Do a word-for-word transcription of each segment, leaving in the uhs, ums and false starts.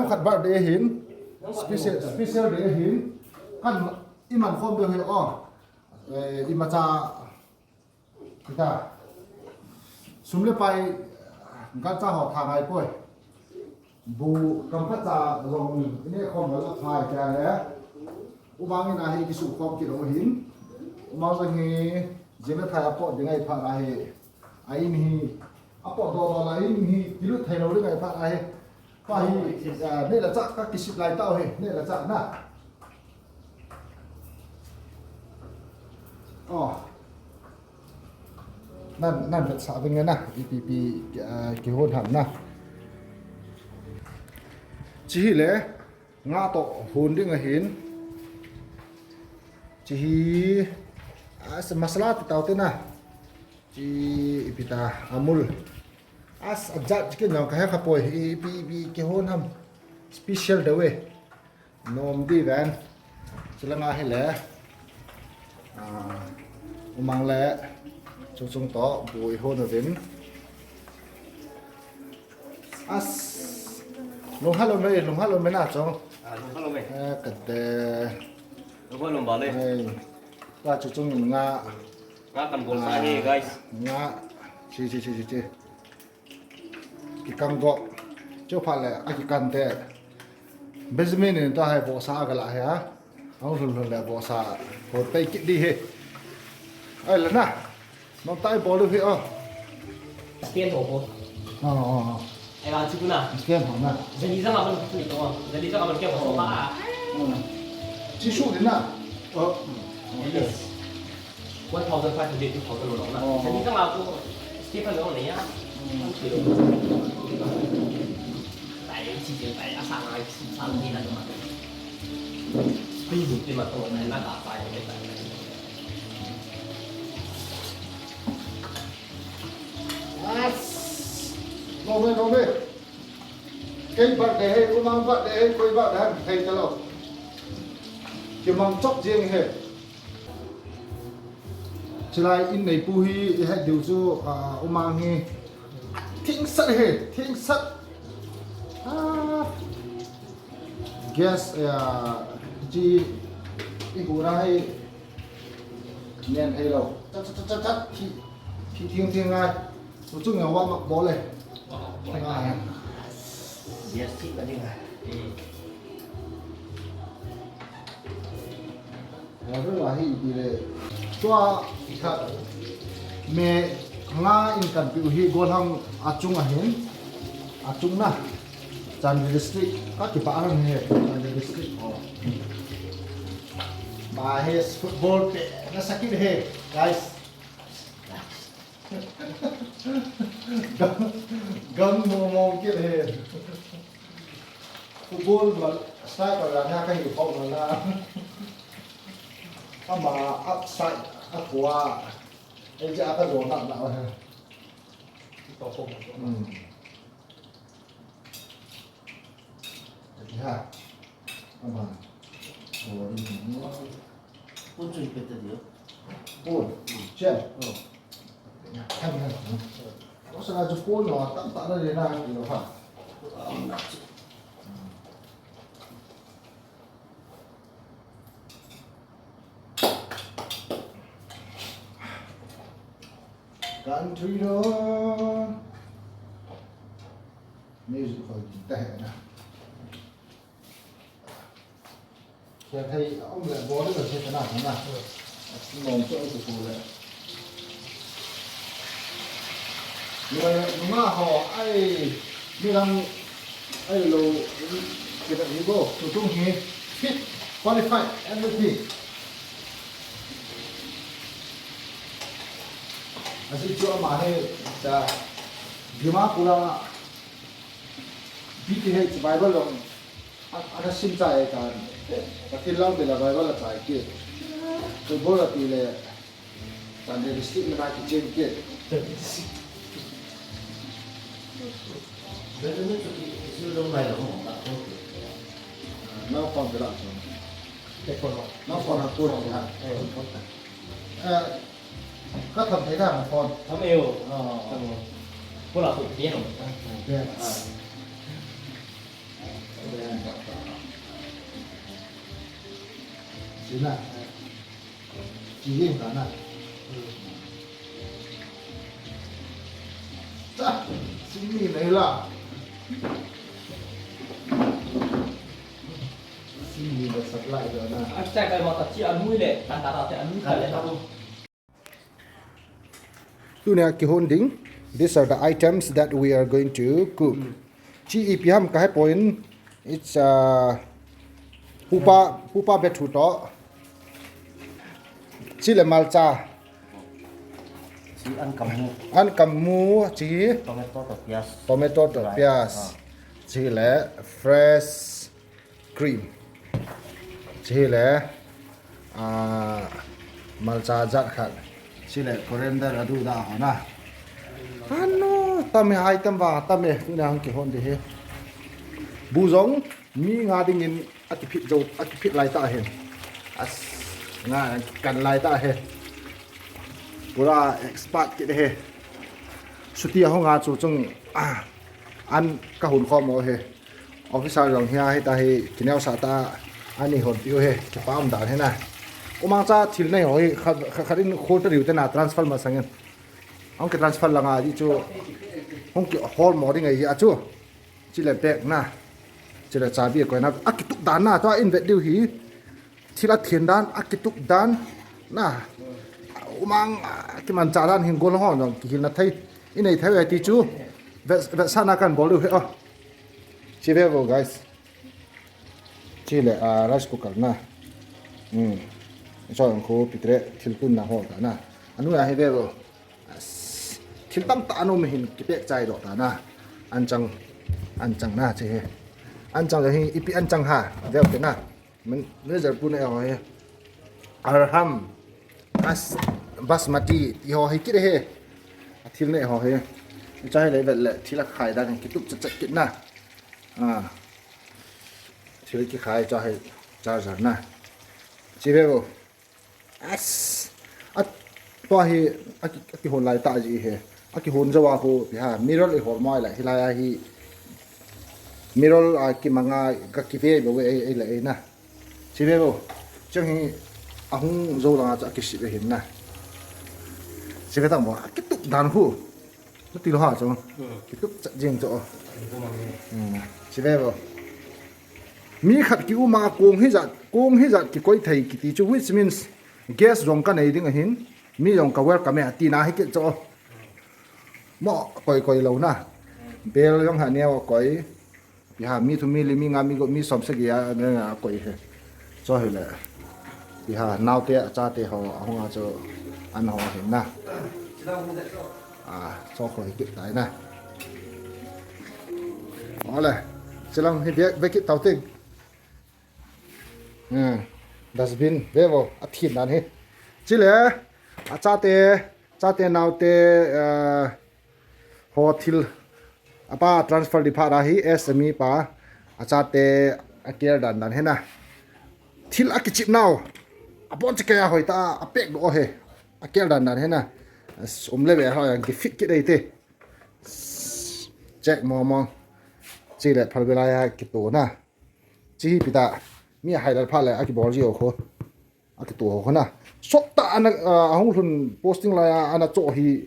Khat birthday ahin, special, special day ahin, kan iman khom deu hi o. Eh, imacha, kita. Sum le pai, gancha ho tha ngai poi. Bu kampatcha jong ine khom la phai kya le. Umang in ahi kisu khom kit u hin. Umang jong hi jing le thai a pot ding ahi phat ahi. A in hi a pot do do la in hi kilut thei lou ding ahi phat ahi. Pa hi, ah, neh le chah ka kisip lai tau hi, neh le chah na. Oh. Nan, nan vetsah ding na, ipi pi, ah, kihon ham na. Chi hi le, nga toh hon ding ahin. Chi hi, ah, sa masala ti tau te na. Chi ipi ta, Amul. As, ajat chi kin jong ka he kha poi, ipi, ipi kihon ham. Special the way. Nom di ven. Chulanga hi le. Ah, umang le. Chung chung toh, bu ihon uvin. As. Lung halo me, lung halo me na chong. Ah, lung halo me. Eh, kate. Lung halo ba le. Ai. Ka chu chung nga. Nga kan bol sa hi, guys. Nga. Chi, chi, chi, chi, chi. Kikang go. Chu pha le, a kikang te. Benjamin in ta hai bo sa ga la he ha. Ang lhun lhun le bo sa. Ho tai kit di he. Ai la na. Nong tai bol u hi o. Stand ho ko. O, o, o. Ai, wa chu na. Stand ho na. Jali jang a ban chu ni to. Jali jang a ban ke ho so ba. Hmm. Chi su ni na. O. Yes. One thousand five hundred, two thousand lo na. O. Jali jang a ko. Stephen lo ne ya. Hmm. Tai chi je tai a sa ngai si sa ni na ma. Spring bu ti ma to na na ta tai tai. As. Lo ve, lo ve. Kei birthday hi, umang birthday hi, koi birthday hi, thei ta lo. Kimang chop jing hi. Chilai in neipu hi, i het diu chu, ah, umang hi. Thing sat hi, thing sat. Ah. Gas, ah, chi, i hu ra hi. Ngen thei lo. Chat, chat, chat, chat, chat. Thi, thi thiang thiang ngai. Su chung ya wa mak bol le. Wa mak bol le. Ngai. Yes, thi ka ding ngai. Hmm. Ya, re wa hi ti le. Tua, i kha. Me nga in kan piu hi golhang a chung ahin. A chung na. Chandel District. Ka kipa ang he. Chandel District. Oh. Ma he football pe. Na sakit he. Guys. Gang, gang mo mo kit he. Football ma, sniper la na ka hi pau na na. Ama upside, a kua. Ei ja ka jo na na he. Hmm. Ati ha. Ama. Oh, ni mo. Pun chu ipi ta dio. Pun. Chen. Oh. Khan khan. Ko sa chu pun lo tam ta na le na ki lo ha. Country road. Music ko ta he na. Khe thei a um le, bol le, khe thei na, na. Nom chu ai ku le. Nunga, nunga ho, ai, midang, ai lo, kida ni go, tutung hi, fit, qualified, everything. Asi chu ama hi, ta, Dimapur a, B T H Bible long, a, ana sim chai e kan. Ka thil lang te la Bible a chai ke. Football a ti le, Sunday district na ki chen ke. Benjamin chu ki, ki zul dong lai lo mo, ka ko. Naupang te la so. Te ko lo. Naupang a ko ha. Eh, ko ta. Eh, Ka tham thei da phone. Tham e o. Ah. Tham o. Ko la ko pia no. Pia. Ah. Sina. Chiging kana. Ta, sini naila. Sini na supply da na. Acha kai mata chi anui le, tan ta ta te anui ta le. Tunia kihon ding. These are the items that we are going to cook. Chi ipi ham kahepoi. It's uh, pupa pupa bethu to. Chile malcha. Chi an kamu. An kamu chi. Tomato to pias. Tomato to pias. Chile fresh cream. Chile ah, malcha jat khat. Chile coriander adu da hona. Ano tame hai tam va tame tuna hung kihon di he. Bu jong mi nga dingin akiphit jo akiphit lai ta he. As nga kan lai ta he. Pura expert kit he. Suti ahung a chu chung ah, an kahon khom o he. Officer jong hia hita hi kineo sa ta ani hon piu he kipam dan he na. Umang cha thil nei ho hi kha kha kha in khol ta riu te na transfer ma sangin. Hung ki transfer langa di chu hung ki hol mo ding ai hi a chu. Chile pek na. Chile chabi ko na akituk dan na to in vet diu hi. Thil a thian dan akituk dan na. Umang kiman cha dan hin gol ho jong kihil na thei. Inei thei ti chu. Vet vet sa na kan bol diu he o. Chi ve vo guys. Chile a rice cooker na. Hmm. So ang ko pitre thil tun na ho ta na. Anu ya he ve vo. Thil tam ta anu me hin kipek chai do ta na. An chang an chang na che he. An chang he ipi an chang ha. Ve te na. Min manager pu na ho he. Arham. As basmati ti ho he kit he. Athil ne ho he. Cha he le vet le thil a khai dan kitup chat chat kit na. Ah. Thil kikhai cha hi charger na. Chi ve vo. As. At to hi aki hon lai ta ji he. Aki hon jawa ko pi ha. Mirror i hol mai la hilai a hi. Mirror a kimanga ka kive bo ve ei la ei na. Chi ve vo. Chang hi ahung jo langa cha kisi ve hin na. Chi ve tang vo. Kitup dan hu. Nati lo ha chu. Kitup chat jing chu. Chi ve vo. Mi khat ki uma kong hi jat kong hi jat ki koi thei kiti chu which means guest jong ka nei ding ahin mi jong ka welcome e tina hi kit chu. Mo koi koi lo na. Bel jong ha neo koi. Pi ha mi thu mi li mi nga mi go mi som sagi a nga koi he. Cho hi le. Pi ha naote chate ho ahung a cho an ho hin na. A cho kho hi kit tai na. Ole. Chilang hi ve ve kit tau ting. Hmm. Dustbin ve vo a thin dan hi. Chile a chate chate naote a Ho thil apa transfer di phat a hi S M E pa achate a care dan dan hena. Thil a kichip nau. Abon chikaya hoi ta a pek do he. A care dan dan hena. Sum le ve hoi a kifit kit dei te. Check mo mo. Chi le phal bela ya kitu na. Chi hi pita. Mi a hai dal pha le a kibol ji o kho. A kitu ho khona. Sot ta ana a hung lhun posting lai a ana cho hi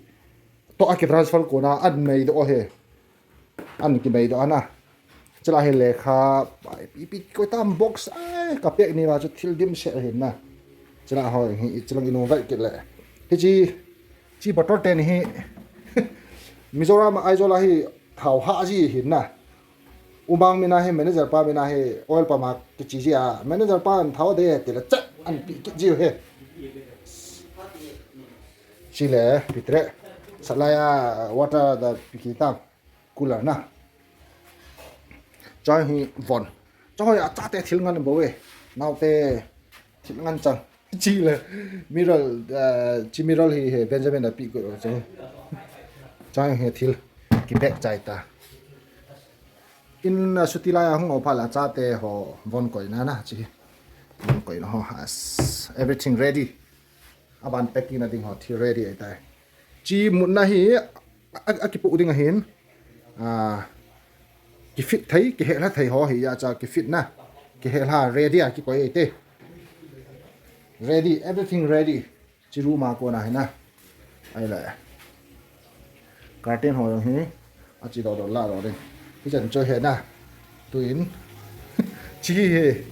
to a ki transfer kona an mei do he. An ki mei do ana. Chila hi lekha ipi koi tam box ai ka pek ni ma chu thil dim se hin na. Chila ho hi chilang inu vai kit le. Hi chi chi bottle ten hi Mizoram Aizawl a hi thau ha ji hin na. Umang mina hi manager pa mina hi oil pump a kichi ji a manager pa an thau de ti le chat an pi kit ji he. Chile pitre salaya water da pi ki tam cooler na. Chai hi von. Chai a chate thil ngan bo we. Nau te thil ngan chang. Chi le miral chi miral hi he Benjamin a pi ko chu. Chang he thil ki pack chai ta. In a suti lai a hung o pha la chate ho von koi na na chi. Von koi na ho as everything ready. Aban packing na ding ho thil ready ai tai. Chi mun na hi a kipu ding ahin. A kifit thei, kihelha thei ho hi, acha kifit na. Kihelha ready a kikoi e te. Ready, everything ready. Chi room a kona hi na. Ahile. Curtain ho jong hi. Achi doh doh la doh ding. Hichan chu hi na. Tuin. Chi hi.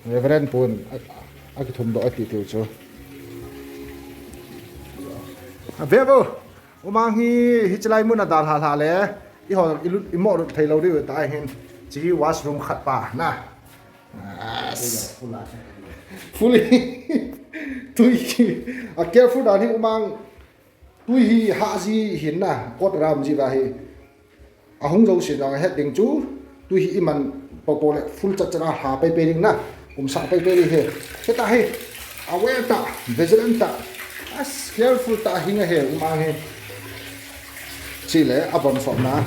Reverend pun. A, akithum doh ati tiu chu. A ve vo. Umang hi, hichelai mun a dalha lha le. Eiho, i lut, i mo lut thei lou diu ta hin. Chi hi washroom khat pa na. Yes. Fully. Tui hi. A careful dan hi umang. Tui hi hah ji hin na. Kot ram ji va hi. Ahung jou sin jong het ding chu. Tui hi iman popo le full chat chat a ha pai pai ding na. Umsah pai pai ding hi. Hita hi. Aware ta. Vigilant ta. As careful ta hi nga hi. Umang hi. Chile, abon sop na.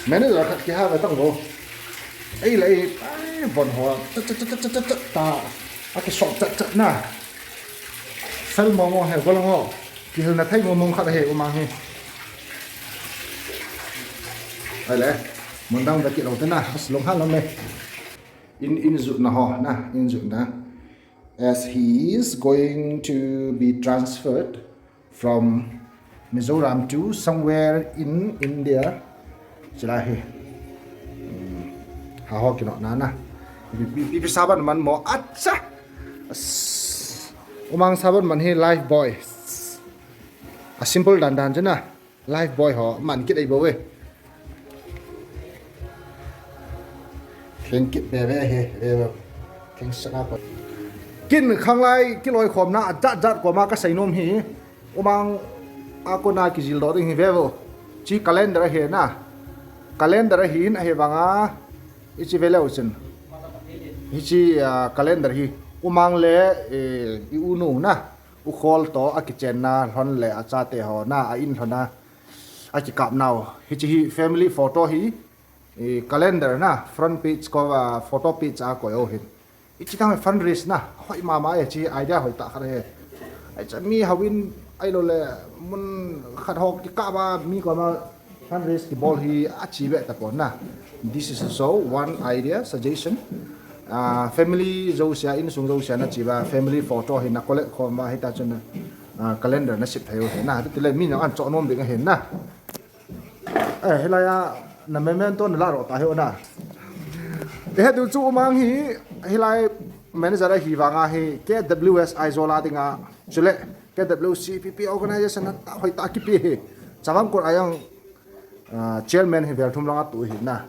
Manager khat kiha ve tang vo. Ei le ei, ai, von ho, ta, ta, ta. Akisop chat chat na. Fel mo mo he, golang ho. Kihilna thei mo mo khat he, umang he. Ai le, mun dang ve kit lou te na, as long ha lou me. In, in jutna ho na, in jutna. As he is going to be transferred from Mizoram to somewhere in India. Chila hi. Hmm. Ha ho kino na na. Pi, pi, pi, pi sabon man mo. Acha. As-, umang sabon man hi Lifebuoy. A simple dan dan chu na. Lifebuoy ho man kit ei bo ve. Thank you, ve ve he, ve ve. Thanks sana pa. Kin khanglai kiloi khomna jat jat koma kasei nom hi. Umang a kona kijil doh ding hi ve vo. Chi calendar hi na. Calendar hi in ahi vanga. Hichi ve leu chun. Hichi, ah, calendar hi. Umang le, eh, i u nu na. U khol to akichenna lhon le achate ho na a in lhon a. Akikap nau. Hichi hi family photo hi. Eh, calendar na. Front page ko, ah, photo page a koi u hin. Hichi tang fundraise na, hoi mama e, chi idea hoi ta khat he. Ai cha mi houin, ai lo le, mun khat ho kikap a, mi koma fundraise kibol hi achi be ta pon na. This is also one idea, suggestion. Ah, family jouse a, insung jouse a na chi ba, family photo hi na collect khom a, hita chun, ah, calendar na sip thei u hi na. Tile mi na an cho nom ding a hin na. Eh, hilai a, na memento na la ro ta hi u na. Eh, he tu chu umang hi, hilai manager ahi vanga hi, K W S Aizawl a dinga, chule, K W C P P organization na ta hoi ta kipi hi. Chavang Kur a jong, ah, chairman hi vel thum langa tu hi na.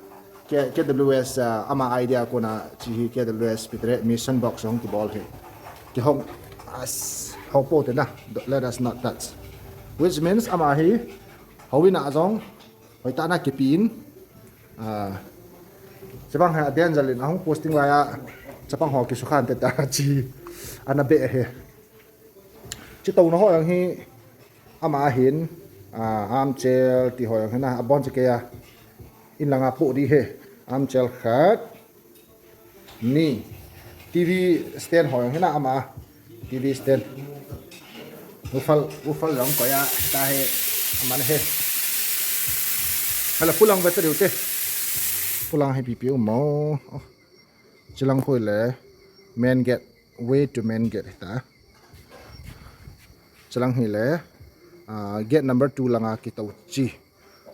K-, K W S, ah, ama idea kona chi hi K W S Pitre mission box hong kibol hi. Kihong, as, hong po te na, let us not touch. Which means ama hi, houin a jong, hoi ta na kipi in. Ah, chapang ha danger in ahung posting lai a, chapang ho kisukhan te ta chi. Ana be he. Chi to na ho jong hi ama hin, ah, armchair ti ho jong hi na, abon chi ke a. In langa po di he. Armchair khat. Ni. T V stand ho jong hi na ama. T V stand. Ufal, ufal jong ko ya ta he. Aman he. Hala pulang ba ta diu te. Pulang he pipi u mo. Oh. Chilang khoi le. Main gate. Way to main gate ta. Chilang hi le. Ah, gate number two langa kito chi.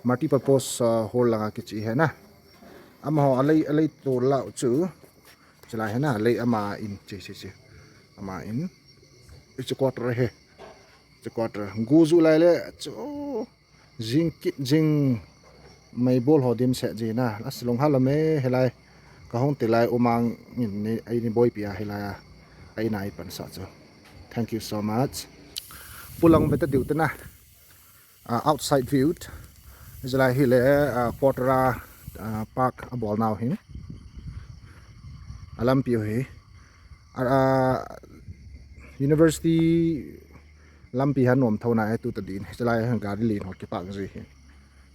Multi-purpose, ah, hall langa kichi he na. Amaho alei, alei to lau chu. Chila he na, lei ama in, chi, chi, chi. Ama in. Hichi quarter he. Hichi quarter. Gu ju lai le, chu. Jing kit jing. Mei bol ho dim se ji na. Asilong ha lou me, hilai. Ka hong ti lai umang in ni, ai ni boipi a hilai a. Ai na ai pan sa chu. Thank you so much. Pulang beta diu te na. Ah, outside view. Jalai hi le, ah, Kotra, ah, park a bol nau hin. A lampi hi. Ah, ah, university lampi han nom thona e tu ta din. Jalai han gari lin ho kipak ji hin.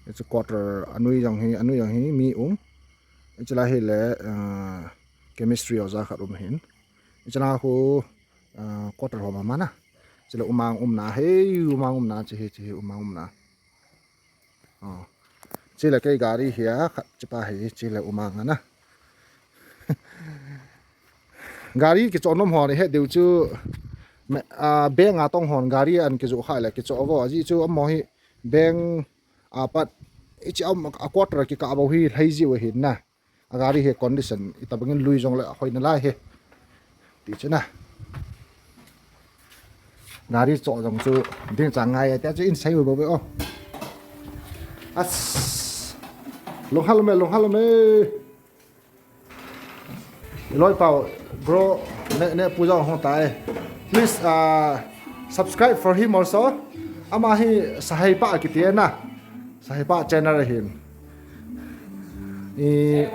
It's a quarter anui jong hi, anui jong hi mi um. Jalai hi le, ah, chemistry oja khat um hin. Jalai khu, ah, quarter ho mama na. Chule umang umna, hei, umang umna, chi hi, chi hi, umang umna. Oh. Chule kei gari hi a khat chipa hi chule umang ana. Gari kichoh nom hon ihet diu chu, me- ah, bank a tong hon gari an kijoh kha le kichoh vo. Ajeh chu amaho hi bank a pat ichi am a quarter kikah bou hi lhai jiu ahin na. A gari hi condition itabang in lui jong le hoi nalai hi. Ti chu na. Gari choh jong chu ding chang ngai tia chu in sai u bou be o. As. Long hal me, long hal me. Loi pau, bro, ne, ne puja hong tai. Please, uh, subscribe for him also. Ama hi Sahaipa kiti na. Sahaipa channel ahin. I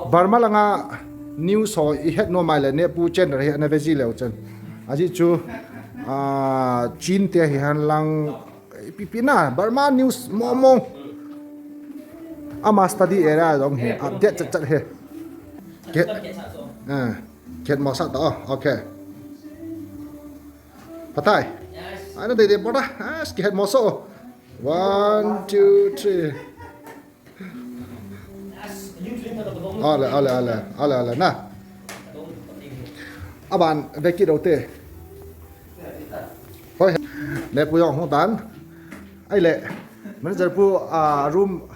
Burma langa news ho ihet nom mai le ne pu channel hi ana ve ji leu chen. Ajeh chu, uh, Chin te hi hen lang Ipi pi na, Burma news mo mo. Ama study area jong hi, update chat chat hi. Ke, eh, kihet mo sa to, okay. Patai. Ana de de boda, ah, kihet mo so. One, two, three. Ale, ale, ale, ale, ale, na. Aban, veki do te. Hoi, ne pu jong hung tan. Ai le, manager pu, ah, room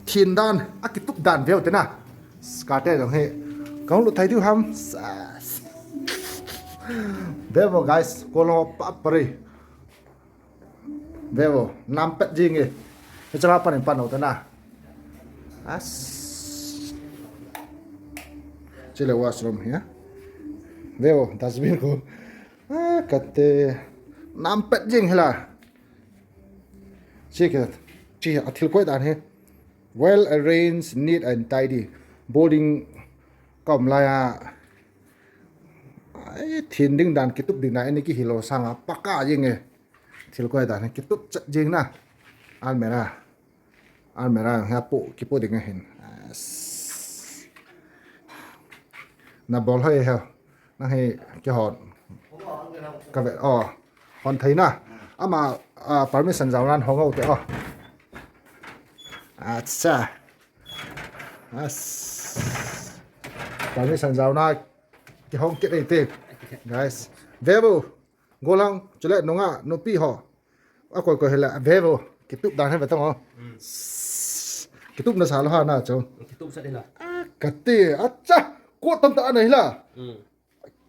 thin dan, akitup dan veu te na. Skate jong he. Kong lu thai diu ham. Sas. Vevo guys, kolo pa pare. Vevo, nam pet jing e. Hichara pan in pan ho ta na. As. Chile washroom hi a. Vevo, dustbin ko. Ah, kate. Nam pet jing hila. Chi ke, chi a thil koi dan hi. Well arranged, neat and tidy. Boarding kom lai a. Ai, thin ding dan kitup ding dan ini kihilo sanga paka jing e. Thil koi dan kitup chat jing na. Almirah. Almirah ha pu kipu ding ahin. As. Na bol hoi he. Nang hi kihon. Ka ve, oh. Hon thei na. Ama, ah, permission jao nan hong o te, oh. Acha. As. Permission jao na kihong kit ei te. Guys. Vevo. Golang, chule nunga, nupi ho. A koi koi hela, vevo. Kitup dan he vetang ho. Mm. Kitup na sa lo ha na chu. Kitup sa dela. Ah, kati, acha. Ko tam ta na hila. Mm.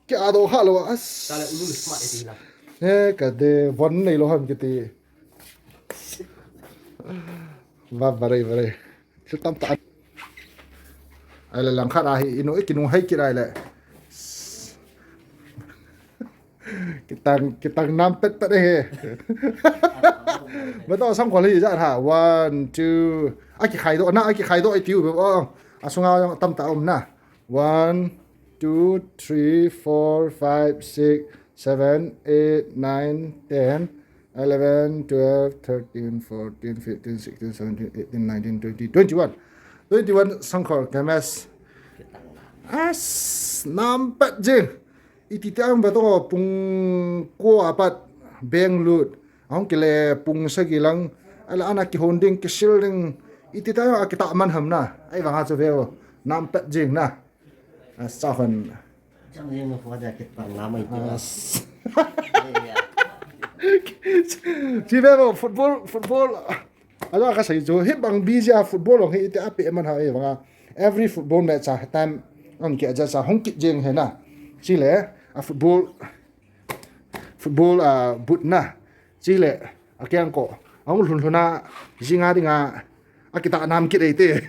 Ke a do kha lo as. Tale ulu smart e ti la. Eh, ka de von nei lo ham kiti. Va, va rei, va rei. Thil tam ta. Ai le lang khat a hi inu e kinu hai kit ai le. Kitang, kitang nam pet pet e he. Ba to sang ko le ja ha. One, two. A kikhai do na, a kikhai do ai tiu be. Oh. A sunga tam ta um na. One, two, three, four, five, six, seven, eight, nine, ten, eleven, twelve, thirteen, fourteen, fifteen, sixteen, seventeen, eighteen, nineteen, twenty, twenty-one. Twenty-one sangkhol kemes. As nam pet jing. Iti te ang ba to pung ko apat beng lut. Ang kile pung sagi lang. Ala ana kihon ding kisil ding. Iti te a kita man ham na. Ai vang a chu veo. Nam pet jing na. As sa hon. Chang jing ko da kit pang la mai ti. As. Chi veo football, football. Ajo ka sei chu hi bang bi ja football hong hi ite ape man ha e vang a. Every football match a time on ki aja sa hong kit jing he na. Chile a football football a boot na. Chile a keng ko. Ang lhun lhun a jinga dinga a kita nam kit ei te.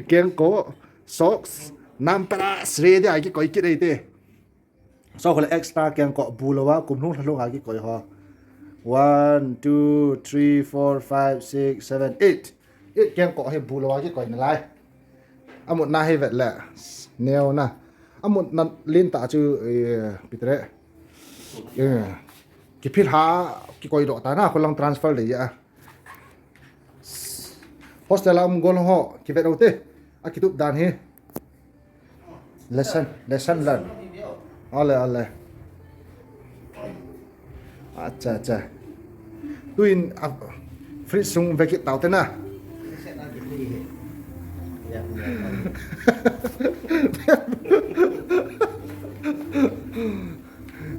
Keng ko socks nam para sre dia ki koi kit ei te. So, kole extra keng ko bu lo a, kum lhung lha lhung a kikoi ho. One, two, three, four, five, six, seven, eight. Eight keng ko hi bu lo a kikoi nalai. Amut na hi vet le. Neo na. Amut na lin ta chu, eh, pitre. Eh. Kipil ha, kikoi do ta na, ko lang transfer le ya. Hostel a um gol ho, kivet u te. A kitup dan hi. Lesson, lesson learn. Ale, ale. Acha, acha. Tuin, a, Fridge sung vekit tau te na.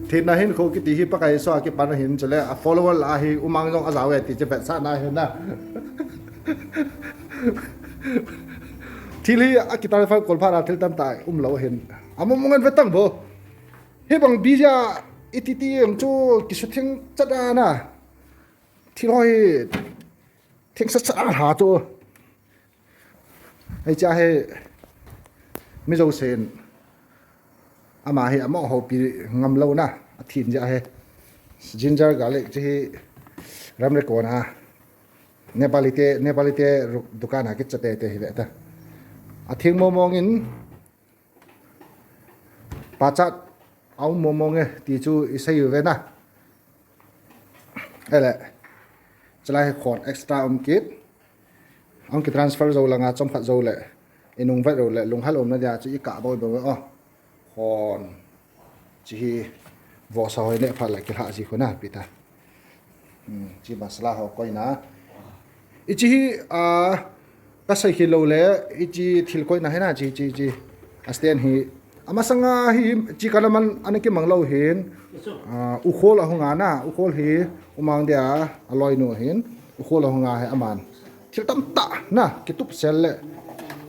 Thina hin kho kiti hi Pakai soh a kipan ahin chule a follower lah a hi umang jong ajao e ti chu vetsahna ahin na. Thil hi a kitan fal kol phat a thil tamtah umlou ahin. Among mong an vetang bo. Hibang bija ititi ang chu kisutheng chat a na. Thil ho hi theng sat sat a lha chu. Hiche hi mi jousen ama hi amo hopi ngam lou na, athin jeh hi. Ginger garlic chu hi ram le kona Nepali te, Nepali te dukan a kicha tete hi ve ta. Atheng mong mong in pachat aum mong mong e ti chu isei u ve na. Ele. Chulai hi khon extra um kit. Ahung kitransfer jou langa chomkhat jou le, inung vet jou le, lunghel umna dia chu ikah bou bou o. Khon. Chi hi vohsa hoi le phat le kilha ji khu na pi ta. Hmm, chi masala ho koina. Hiche hi, ah, kasei khel lou le, hiche thil koina hi na, chi, chi, chi. A stand hi. Amasanga hi, chi kana man, ana kimang lou hin. Ah, ukhol ahung a na, ukhol hi, umang dia, aloinu hin. Ukhol ahung a hi aman. Thil tamtah na, kitup sel le.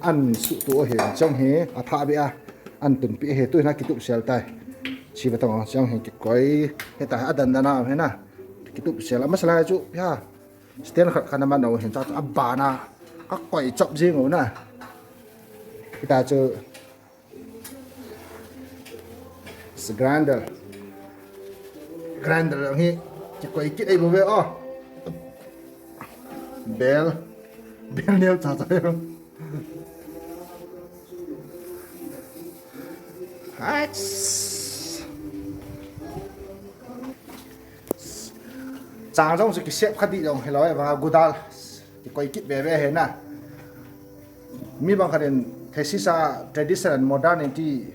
An suhtup ahin, chong hi, athah beh a. An tunpi hi, tu hi na kitup sel tai. Chi ve tong, chong hi kikoi. Hitia hi adan dan a hi na. Kitup sel, amasala chu, ya. Stand khat kana man u hin cha abana kakoi chop jing u na. Kita chu grinder. Grinder hi kikoi kit ei bou ve o. Bel. Bel neo cha cha. Hais. Chang jong chu kisep kha dih jong hilou e, vang a gudal. Kikoi kit be be hi na. Mi bang khat in thesis a tradition and modernity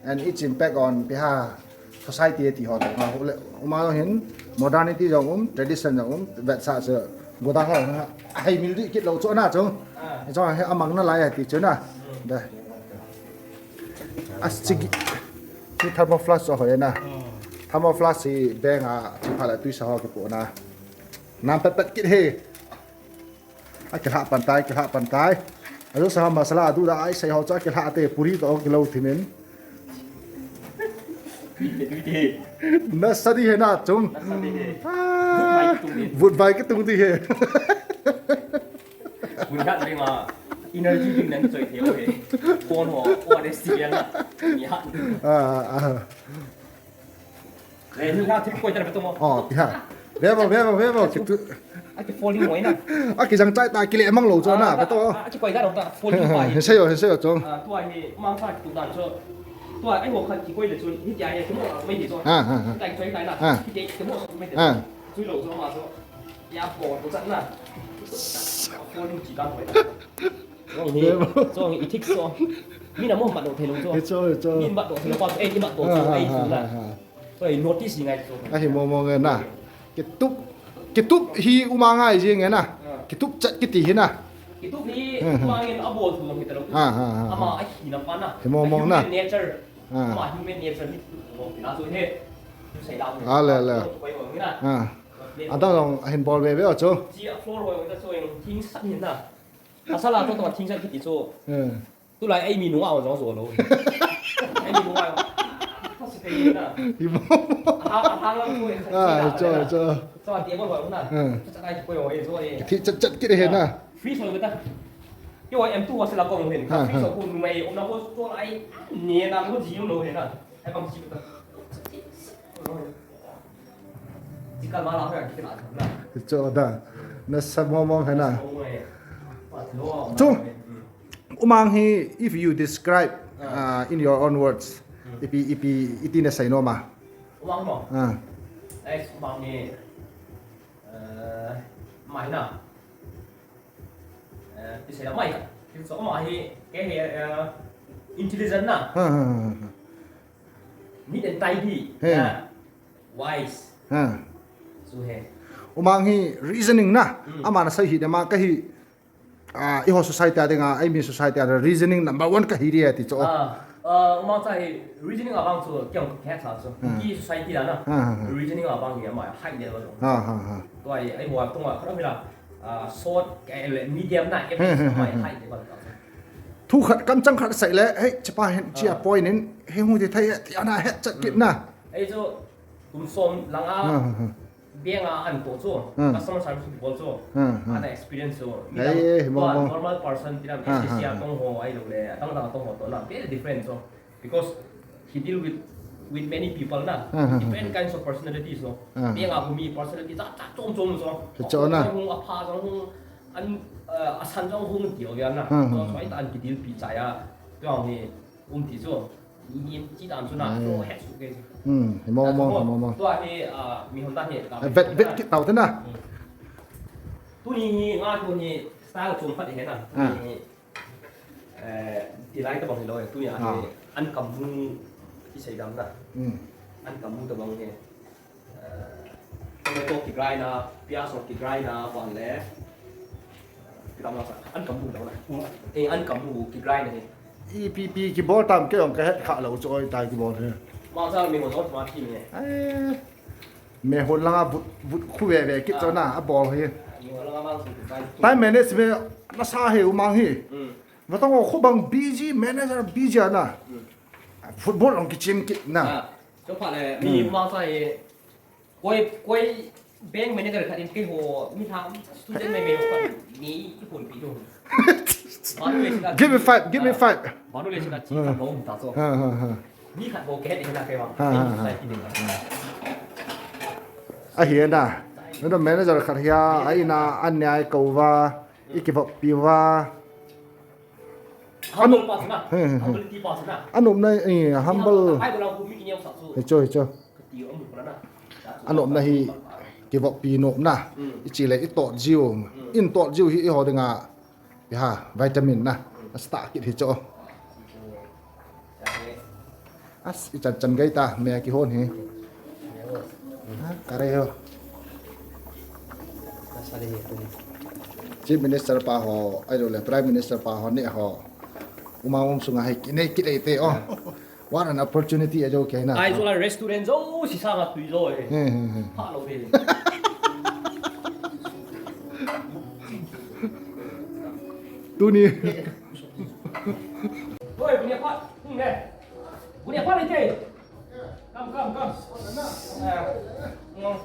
and its impact on ipi ham society ti ho tong a. Umang jong hin modernity jong um, tradition jong um, vetsah chu gudal ho. Hei mil dih kit lou chu na chu. Chu hi amang nalai a ti chu na. Da. A sigi. Hi thermo flask chu hoi na. Thermo flask hi beng a, chi pha le tui sa ho kipoh na. Nam pet pet kit hi. Akilha pan tai, kilha pan tai. Ajo sa masala adu da ai sei ho chu akilha te puri to kilou thimin. Nasa di hi na chung. Ah, vut vai kitung di hi. Kun khat ring a energy drink nan choi thei o he. Kon ho, O R S ti na. Ni ha. Ah, ah. Eh, ni ha thil koi ta beto mo. Oh, ti ha. Ve mo, ve mo, ve mo. Kitu. Aki falling mo na. Aki jang chai ta kile mang lou chu na, beto. Aki koi ga ta falling pa. He sei o, he sei o chung. Ah, tua hi mang sa kitu dan chu. Tua ai ho khat kikoi le chu. Hitia hi kimo mai ni chu. Ah, ah, ah. Tai choi tai na. Hitia kimo mai ni. Ah. Chui lou chu ma chu. Ya po to chan na. Ko ni chi kan hoi. Chong hi, chong hi, i thik so. Mi na mo mat do thei lou chu. Hi chu, hi chu. Mi mat do thei lou pa, eh, i mat do chu, eh, chu na. So, i notice ngai chu. Ahi mo mo nge na. Kitup, kitup hi uma ngai ji nge na. Kitup chat kiti hi na. Kitup hi uma nge a bol thu long hi ta lou. Ha, ha, ha. Ama a hi na pa na. Hi mo mo na. Human nature. Ama human nature ni mo na chu he. Sai la. A le le. Koi mo na. Ha. Adang long ahin bol be be o chu. Chi a floor ho ta chu thing san hin na. Asala to to thing san kiti chu. Eh. Tulai ai mi nunga jong jo lou. Ai mi nunga. Ko si pe na. Hi mo. Ha ha lang ko. Ah, cho, cho. So ti mo ho na. Eh. Cha cha ai ko yo e jo e. Thi chat chat kit he na. Free so ta. Yo em tu wa sala ko mo hin. Free so ko nu mai o na ko to ai. Ni na ko ji lo he na. Ai bang si ta. Cho da. Nasa mo mo hi na. Chung. Umang hi, if you describe, uh, in your own words, ipi, ipi, iti na sei nom a. Umang mo. Ah. Ai, umang hi, eh, mai na. Eh, ti sei la mai. Ti so mai hi, ke hi, eh, intelligent na. Ha, ha, ha, ha. Neat and tidy. He. Na. Wise. Ha. Chu he. Umang hi reasoning na. Ama na sei hi de ma ka hi, ah, i ho society a dinga, ai mi society a reasoning number one ka hi ria ti cho. Ah, ah, Umang cha hi reasoning a bang chu kyang ka cha chu. Ki society la na. Reasoning a bang hi ama high level. Ha ha ha. Tua hi ai wa tung a kha mi la. Ah, short, eh, medium na, average ama high level ka. Thu khat kam chang khat sei le, hei, chipa hin, chia point in, hei hung ti thei, ti ana het chat kit na. Ei chu, kum som langa, beng a an to chu, customer service bol chu, ana experience chu, mi dang, normal person ti dang, H C C a tong ho, ai lo le, atang tang tong ho to na, very different chu. Because he deal with, with many people na, different kinds of personalities no. Beng a hung mi personality cha cha chom chom chu. Chu na. Hung apha jong hung, an, uh, asan jong hung ti o ya na. So, so ai ta an ki deal pi cha ya. Tua ni um ti chu. Ni ni chi dan chu na. So het su ke. Hmm, mo mo mo mo. Tua ni, uh, mi hon ta ni. Vet vet kit tau te na. Tuni ni nga tuni style chom phat he na. Tuni ni Eh, ti lai tabang hi lo, eh, tunia hi an kamu hi sei dam na. An kamu tabang hi. Eh, tomato ki grind na, piaz ki grind na, ban le. Ki dam na sa, an kamu lo na. Eh, an kamu ki grind na hi. Ipi pi kibol tam ke ong ka het kha lo chu oi tai kibol hi. Ma sa mi mo dot ma ki ni. Eh. Me hon langa vut, vut khu ve ve kit chona, a bol hi. Time management nasa he Umang hi. Vatong khu bang busy, manager busy ana. Football ong kichim kit na. Cho pha le, mi Umang sa he, koi, koi bank manager khat in keiho, mi tham, student mai mai ho khat, mi i phone pi do. Give me five, give me five. Manu le sina chi khat bou ta so. Ha, ha, ha. Ni khat bou ke ni na ke bang. Ha, ha, ha. Ahi na. Nada manager khat hia, ai na, an nia ai ko va, i ki va pi va. Humble pa na. He, he, he. Humble ti pa na. Anom na, eh, humble. Ai ko la ku mi ki nyau sa su. He cho, he cho. Ka ti om ko la na. Anom na hi, ki va pi nom na. I chi le, i tot jiu. In tot jiu hi, i ho dinga. Iha, vitamin na. Asta kit hi cho. As, i chan chan gai ta, me ki hon hi. Ha, kare ho. Chief Minister pa ho, ai lo le Prime Minister pa ho, ne ho. Umang um sunga hai, kine kit ai te, oh. What an opportunity ajo kei na. Ai jo la restaurant jo, si sa nga tui jo eh. He, he, he. Pha lo ve. Tuni. Oi, bu ne pha, hmm ne. Bu ne pha le te. Come, come, come. Ah, hmm.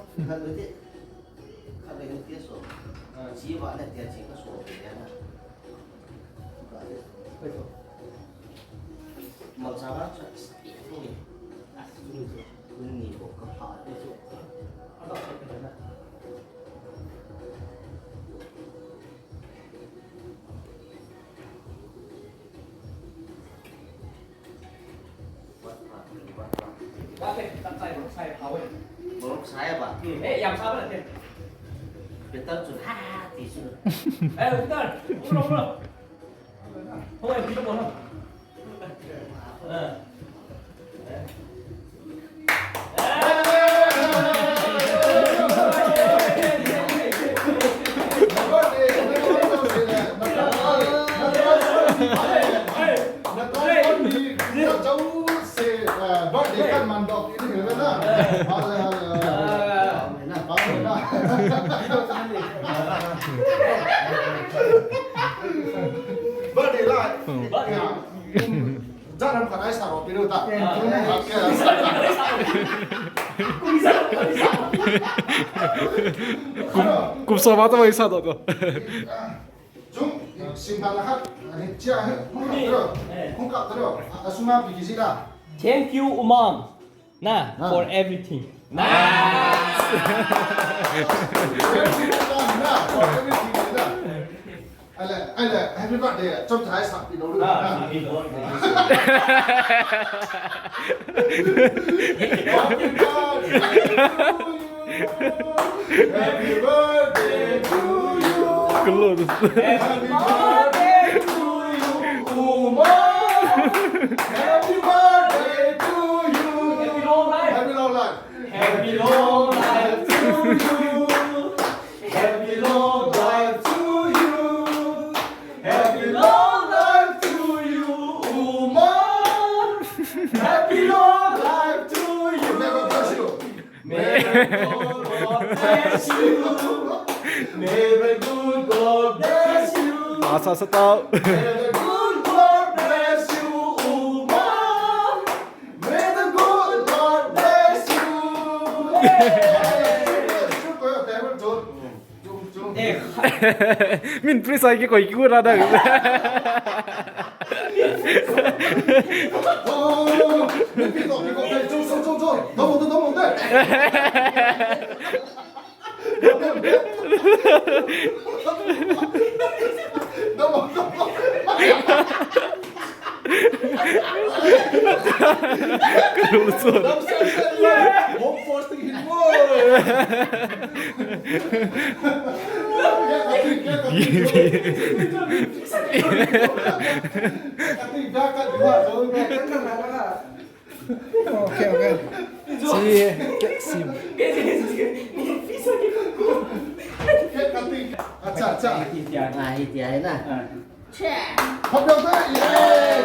Morok saya ba? Hmm, eh, yang sabar nanti. Betul tu, ha, tisu. Eh, betul. Ulang, ulang. Oh, eh, kita bola. Eh. Eh. Birthday lai. Birthday. Jat ham khat ai sa ro pi lo ta. Kum, kum sa ma ta mai sa do do. Chung, sim pha la khat, ni chia he, kung kap tro, kung kap tro, a, a sunga pi kisi la. Thank you, Umang. Na, for everything. Na. Everything, na, for everything, na. Ale, ale, happy birthday, chom chai sa pi lo lu. Ah, na. Happy birthday. Happy birthday to you. Happy birthday to you. Close. Happy birthday to you, Umang. Happy birthday to you. Happy long life. Happy long life. Happy long life to you. May the good God bless you. Asa sa tao. May the good God bless you, Uma. May the good God bless you. Hey. Min pris ai ki koi ki ra da. Okay, okay. Si, si. Acha, acha. Ah, hiti ahi na. Hop deu te. Yay!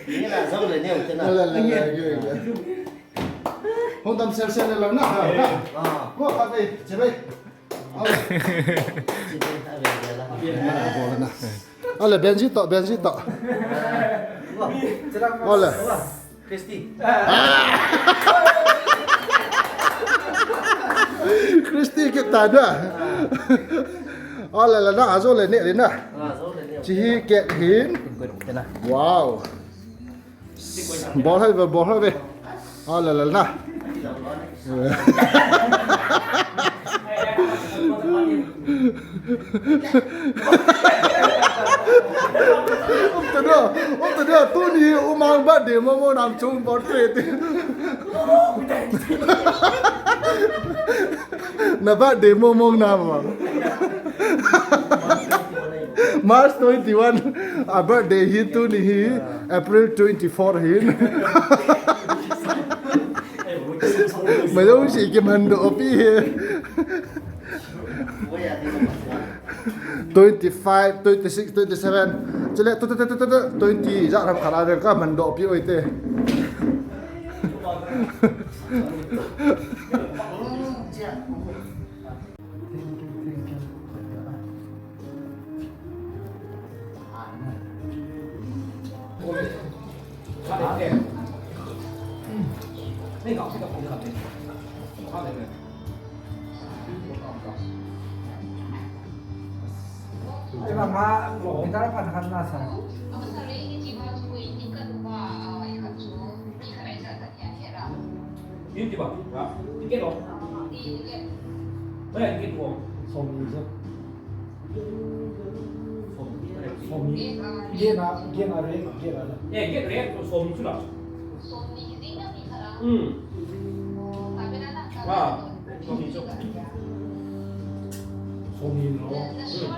Ni la jong le neo te na. La, la, la, la, la. Hung dam sel sel le lang na. Ah. Ko pa ve, che ve. Au. Che ve ta ve le la. Ala Benji to, Benji to. Ala. Christy. Christy kit ta da. Ala la na, ajo le ne le na. Chi hi kek hin. Wow. Bol hai ve, bol hai ve. Ala la na. Um ta da, um ta da, tuni Uma birthday mo mo nam chung birthday. Na birthday mo mo nam. March twenty-one, a birthday hi tuni hi, April twenty-four hi. Mai dong si ki man do pi hi. Twenty-five, twenty-six, twenty-seven. Chule, tu, tu, twenty, ja ram khala ve ka man do pi oi te. Eba ma, kita dapat khat na sa. Ini tiba, ha? Tiket lo. Mana tiket lo? Som ni je. Som ni. Som ni. Gate na, gate na re, gate na. Eh, gate re, som ni chu la. Hmm. Ah, som ni chu. Som ni lo. Som.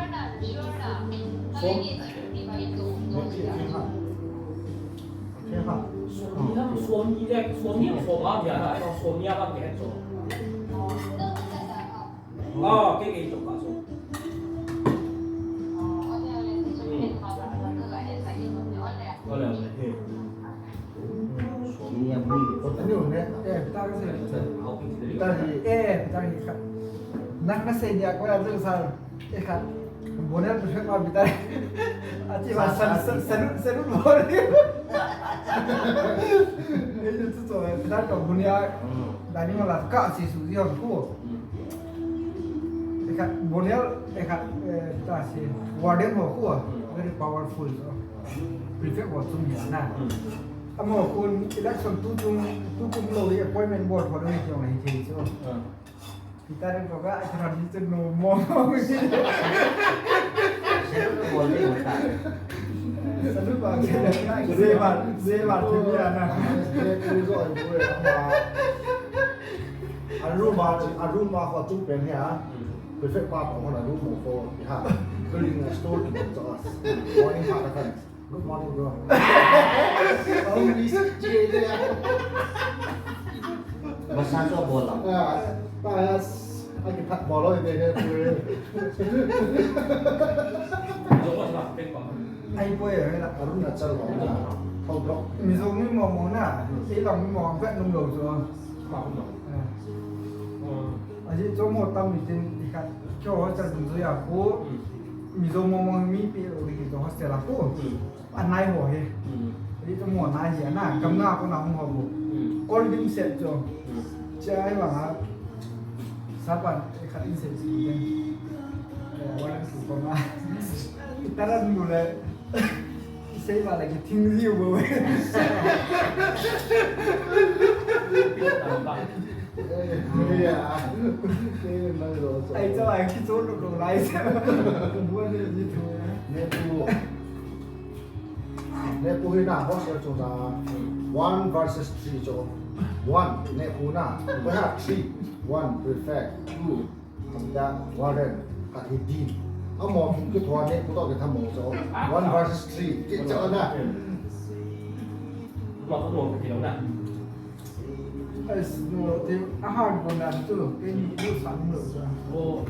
Suami, suami, suami, suami, suami. Ah, okay, okay, okay. Suami, suami. Eh, tak sih. Eh, tak sih. Nak nasi dia, kau ada besar. Eh, khat. Bonel prefect ma bita. Achi ma san, san, salute, salute bol. Eh, tu tu, eh, bita to bonel. Hmm. Dani ma la ka si su yo ku. Hmm. Eh, khat bonel, eh, khat, eh, ta si warden ho ku. Hmm. Very powerful. So. Prefect ho sum ya na. Hmm. Amo kun election tu tung, tu tung lo appointment board ho ni jong hi thei so. Hmm. Kita rin ko ka, ati ram ni tu no mo. Sino na bol ni mo ta? Sino ba? Zema, zema, tu ni ana. Aruma, aruma ko tu pen ya. Perfect pa ko aruma ko ya. Building a store to us. Morning pa ka. Good morning, bro. Ang busy, J J. Basta sa bola. Ah, pas, ay, kita bola, hindi, hindi. Joko's not big one. Ai poi, ai la. Arunachal ho na. Thou dok. Mizo mi mo mo na. Ei lang mi mo ang pet nung lo chu. Ajeh chu mo tam mi tin i khat. Kyo ho chal dun zo ya ko. Mizo mo mo mi pi o di ki hostel a ko. Anai ho he. Ajeh chu mo nai hi ana. Kam na ko na hung ho ko. Kol dim set chu. Cha ai wa ha. Sapan e khat in set chu. Eh, wa lang su ko na. Taran mu le. Sei ba la ki thing liu bo. Ai cha ai ki cho lo lo lai sa. Bo ni ni thu. Nepu. Nepu hi na hostel chu na one versus three chu. One, Nepu na. We have three. One, prefect. Two, Amda, warden, khat hi dean. Amaho thum kithua Nepu toh kithamo chu. One versus three. Kicha na. Amaho thum kithua na. Ai, no, te, a hard one na chu. Keini lu sang lo chu. Oh.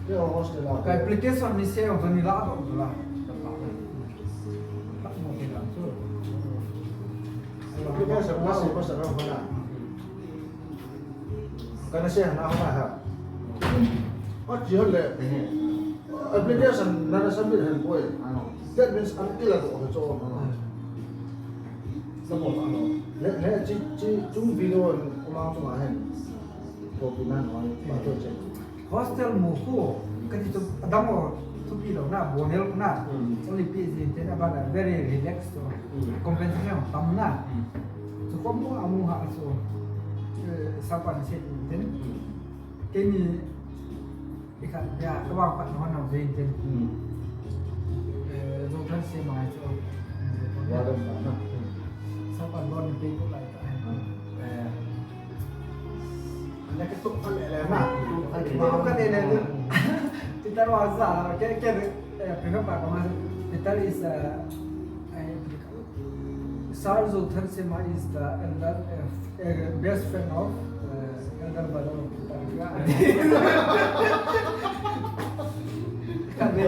Te hostel a. Ka application ni se, ni la, la. Application na se, na se, na se, na se. Kana se na ha ha. Achi hole. Application na na submit hen poi. That means an ila do ho cho. Support ano. Le le chi chi chung video umang chung ahen. Copy na no pa to che. Hostel mu khu, kati chu adang o thupi lo na, bonel na. Only P G ten abana very relaxed to. Compensation tam na. Chu ko mu amu ha chu. Eh, sapan se ten. Keini, i khat ya, ka wang pat no na ve ten. Eh, zo than se mai chu. Wa dan pa na. Sapan bon pe ko lai ta. Eh. Ana ka tuk ka le le na. Ka le le. Peter was, uh, ke, ke, eh, pick up pa ma. Peter is, uh, I, Sir Zolthan Sema is the elder, uh, uh, best friend of, uh, elder brother of Peter. Ka le,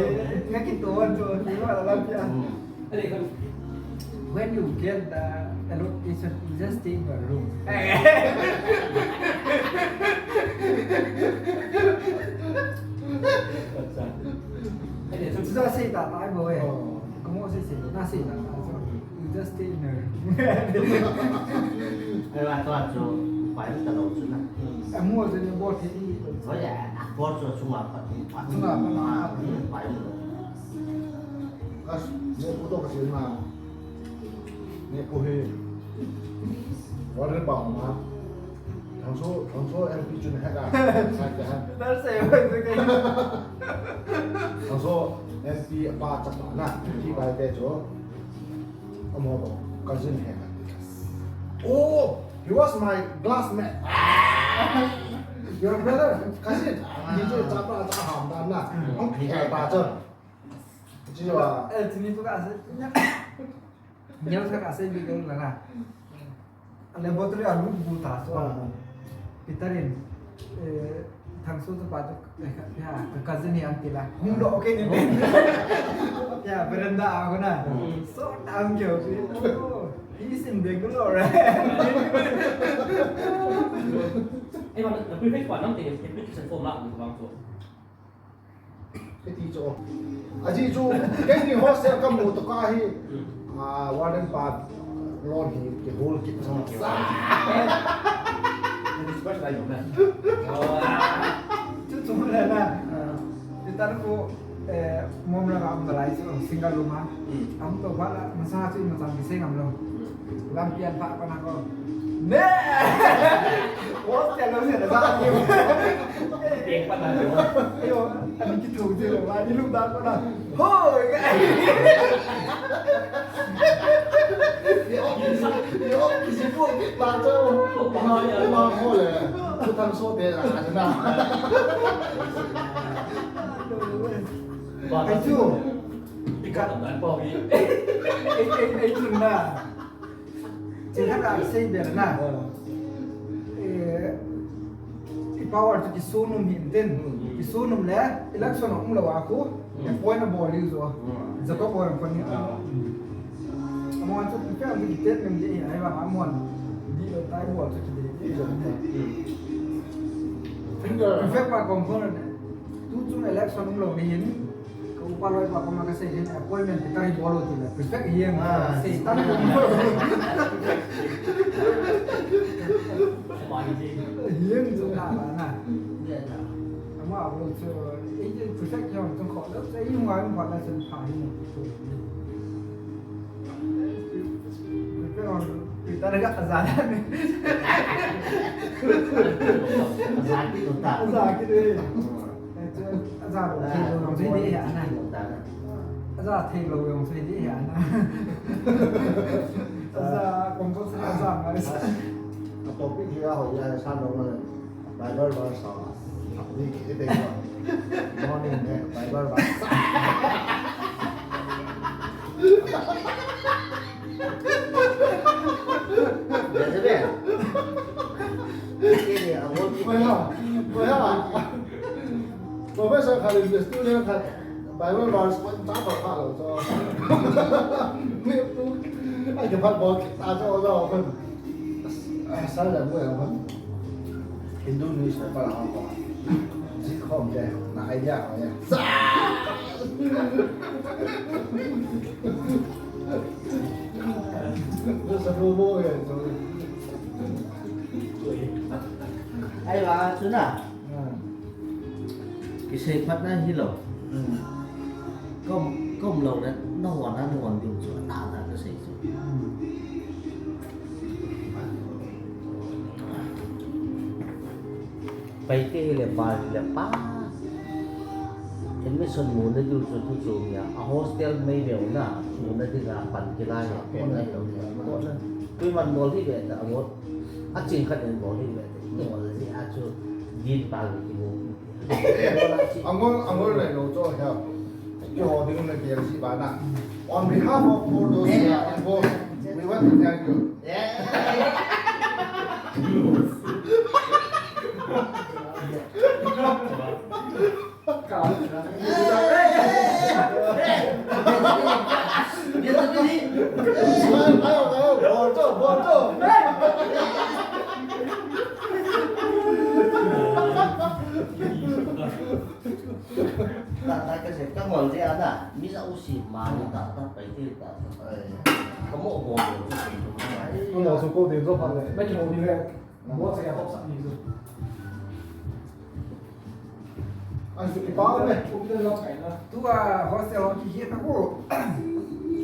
nga ki to, to, to, la, la, la. When you get the allocation, you just stay in your room. Acha. Chu sa sei ta ta bo e. Ko mo sei sei na sei ta ta. So, you just stay in your room. Ai wa to chu pai ta lo chu na. Amu chu ni bo the i. Oi ya, ko chu chu ma pa. Chu ma pa. Pai mo. As, Nepu toh ka sil ma. Nepu hi. Warden pa ma. Thangso, Thangso M P chun he ka. Sa ka. Dar se, oi, se ka. Thangso M P pa chapa na. M P pa te chu. Amo to. Cousin he ka. Oh, he was my classmate. Your brother, cousin. Ni chu chapa cha ham dan na. Ang he pa chu. Chiwa. Eh, chini tu ka ase. Nyau sa ka ase bi ka la na. Laboratory a lu bu ta so. Peter in, eh, Thangso tu pa tu, eh, ka, ya, ka cousin ni aunty la. Hung do okay ni. Ya, veranda a ko na. So, ta ang kyo. Oh, he is in Bangalore. Eh, ma, na prefect pa nam te, application form la, ni bang so. Kiti chu. Ajeh chu, keini hostel ka mu to ka hi. Ah, warden pa lon hi kihol kit chu. Ni special ai na. Chu chu le na. Peter ko, eh, mom la am lai chu single room a. Am to ba la masa chu ma chang ki sing am lo. Lampi an pa pa na ko. Ne! Hostel lo se da sa ni. Peng pa na. Ayo, ani ki thu je lo, ani lu da ko na. Hoi, ka. Yo, kisi, yo, kisi ko, ba cho. Ma, ma ho le. Ko Thangso de la na. Ba ai chu. Ikat dan pa wi. Ei, ei, ei chu na. Chikhat a sei bel na. Eh, i power chu kisun um hin tin. Kisun um le, election um lo a khu. Appoint abol diu chu. Hmm. Jacob bol kon ni. Ah. Amon chu prefect ang ki statement di ai ba amon. Di lo tai bol chu ki di. Di lo tai. Hmm. Prefect pa kon kon ne. Tu chung election um lou ni hin. Ka upa loi pa koma ka sei hin appointment ki tari bol lo ti le. Prefect hiang. Ah. Sei tan kon. Hiang chu na ba na. Ama bol chu. Ei, prefect hiang chung ko. Ei, yung wa yung wa na sen pa hin. Prefect on. Kita na ka sa. Sa ki to ta. Sa ki to. Aja thei lou jong chu hi ding ahi na. Aja thei lou jong chu hi ding ahi na. Aja compulsory aja ngai sa. Topic hi a ho ya sa lou na. Bible verse sa. Ni ki te ko. Morning ne Bible verse. Jezebel. Kini award. Maya, maya. Professor khat in student khat Bible verse pon ta pa pha lou chu. Mi tu ai ke phat bol ta chu lo kon. Sa la bu ya kon. Hindu newspaper la ko. Ji khom de na idea ko ya. Sa! Sa bu bo ya. Ai ba chu na. Kisei phat na hi lou. Hmm. Kom, kom lou le, na hon, na hon ding chu, na, na ka sei chu. Hmm. Paite hi le, pa hi le, pa. Admission mu na ding chu, tu chu nia. A hostel mai veu na, mu na ding a pan kila ya, ko na hi lou. Ko na. Tui man bol hi ve ta, a ngot. A ching khat in bol hi ve ta. Bol hi a chu, din pa ki mu. Angol, angol lai lo cho hia. Keiho ding na K L C bana. On behalf of all those who are involved, we want to thank you. Ta, ta, ka se, ka ngol je ana, mi ja u si ma ni ta, ta, pai te ta, ta. Ka mo mo mo. Ko mo su ko de zo pa le. Ba ki mo ni le. Mo se ya hop sa ni zo. An su ki pa le. Tua hostel ho ki hi ta ko.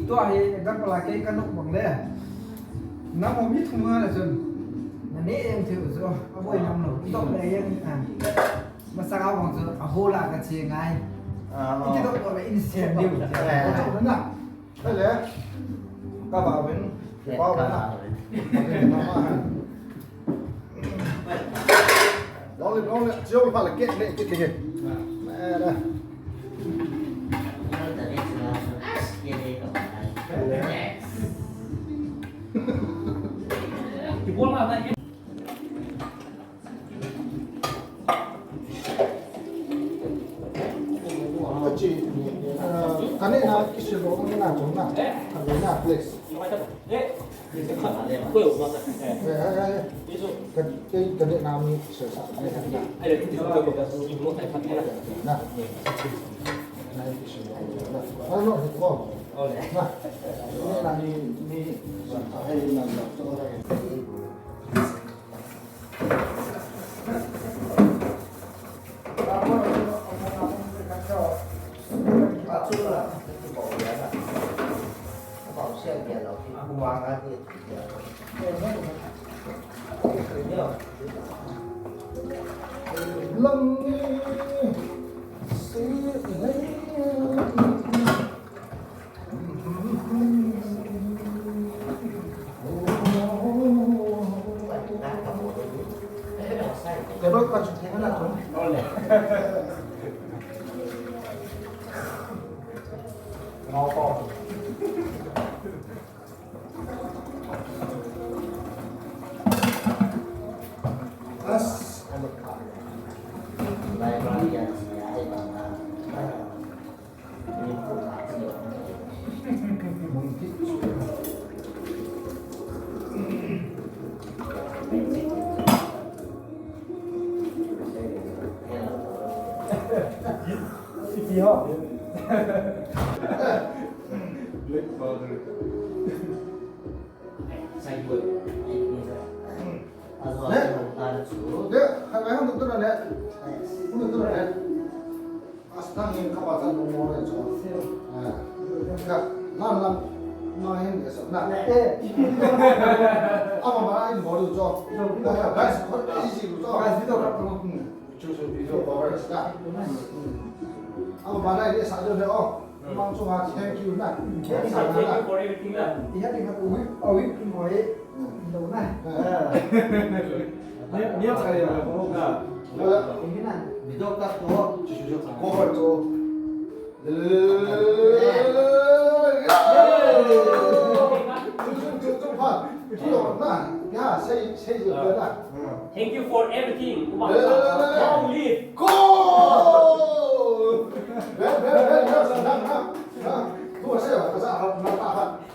Tua hi example a kei ka nok bang le. Na mo mi thum ha le chun. Na ne eng theu zo. A boi nam lo. Dok le eng. Masanga bang chu a hol a ka che ngai. Ah, oh. Iki dok ko le in sian diu. Eh. Ko chok na. Hele. Ka ba wen. Ba wen na. Long le, long le. Chiu pa le ke le ke le. Eh, na. Ki bol na na. Achi, ah, kane na kisi lo, kane na chong na, kane na flex. Eh, eh, eh, eh. Ka, ka, kane na mi sa, sa, kane na. Na. Na kisi lo. Na. Ano, ito. Na. Kane na mi, mi, sa, kane na, na. Iti ho. Black powder. Sai buat. Azo. Ne? Azo. Dia, hai, hai, untuk tu dah, ne? Untuk tu dah, ne? Astang in kapa tan mo mo le cho. Ah. Ka, nan lam. Ma hin ke sa na. Eh. Ama ma in mo lu cho. Guys, ko easy lu cho. Guys, video ka tu. Hmm. Chu chu video cover sa. Ama ma na ni sa jo le o. Mang chu ha, thank you na. Thank you, thank you for everything na. Iha ti ha tu. Awi, awi, awi. Lo na. Ah. Ni, ni ang kaya na ko na. Hindi na. Video ka to. Cover to. Thank you for everything. Long live. Go!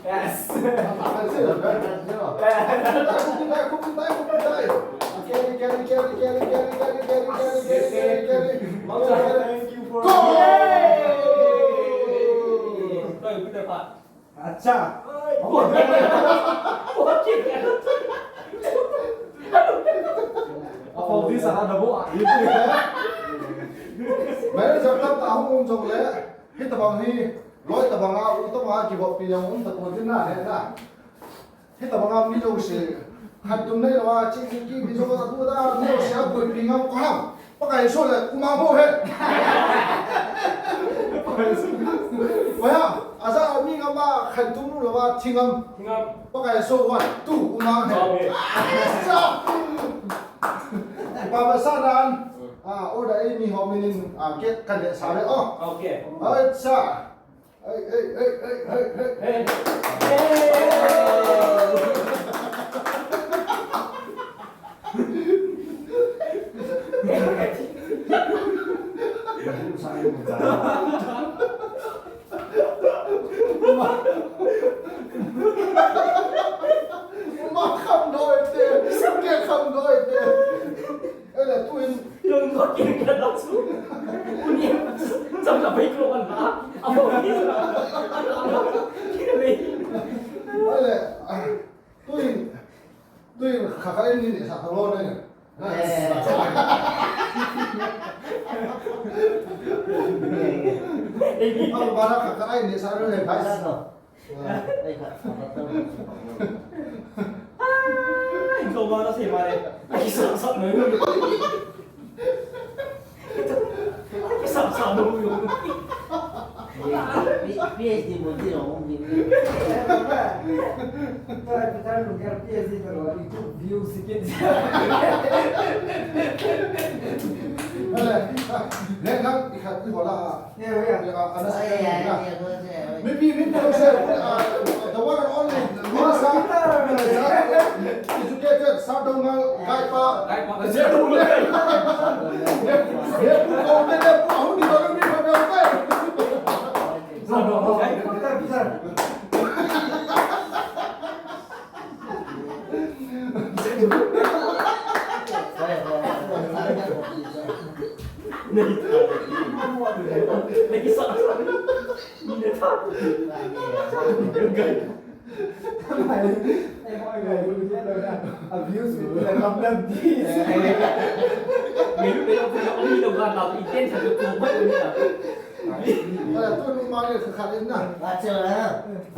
Yes. Carry, carry, carry. Thank you for Acha. Apa bisa ada buat? Mai jam tam ta hung um jong le. Hitabang hi, loi tabang a, u tabang a, kibop pi jong um ta ko din na, he na. Hitabang a mi jouse, khat tum nei lou a, ching ching ki mi jo ka tu da, mi jouse a boi pi ngam ko ham. Pakai so le, kuma mo he. Pakai so. Waya, aja mi ngam a, khat tum lou a, ching ngam. Ching ngam. Pakai so one, two, kuma he. Okay. Sa. Papa sa dan. Ah, order a mi ho minin, ah, ke kan de sa le. Oh. Okay. Acha. Hey, hey, hey, hey, hey, hey. Hey. Ma kham doi te, ke kham doi te. Ele tuin. Yung ko kin ka lang su. Uni, sam ka bai ko kan ba? Abo ni. Ele, ah, tuin, tuin, kha kha ni ni sa ka lo ne. Eh. Abo bara kha kha ni sa ro ne, guys. Ai, ka, ka, ka, ka. Ai, ikaw ba kasi, pare? Nakisasap na yun. Nakisasap na yun. P-, P-, PhD mo, di ako, hindi. Pare, pare, lugar PhD, pero ito, view, sikit. Wala. Hindi, lang, ikat, wala. Mipi, mipi, the one and only, educated, Sadongal, Gaipa.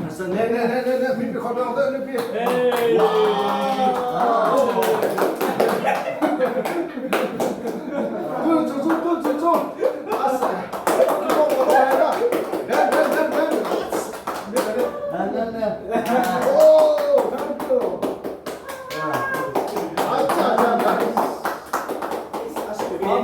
Asa, ne, ne, ne, ne, ne, mipi khom jong, ne, mipi. Hey. Wow. Tun, tun, tun, tun, tun, tun. Asa. Ben, ben, ben, ben. Ben, ben, ben. Oh, thank you. Acha, acha, acha. Asa, ben.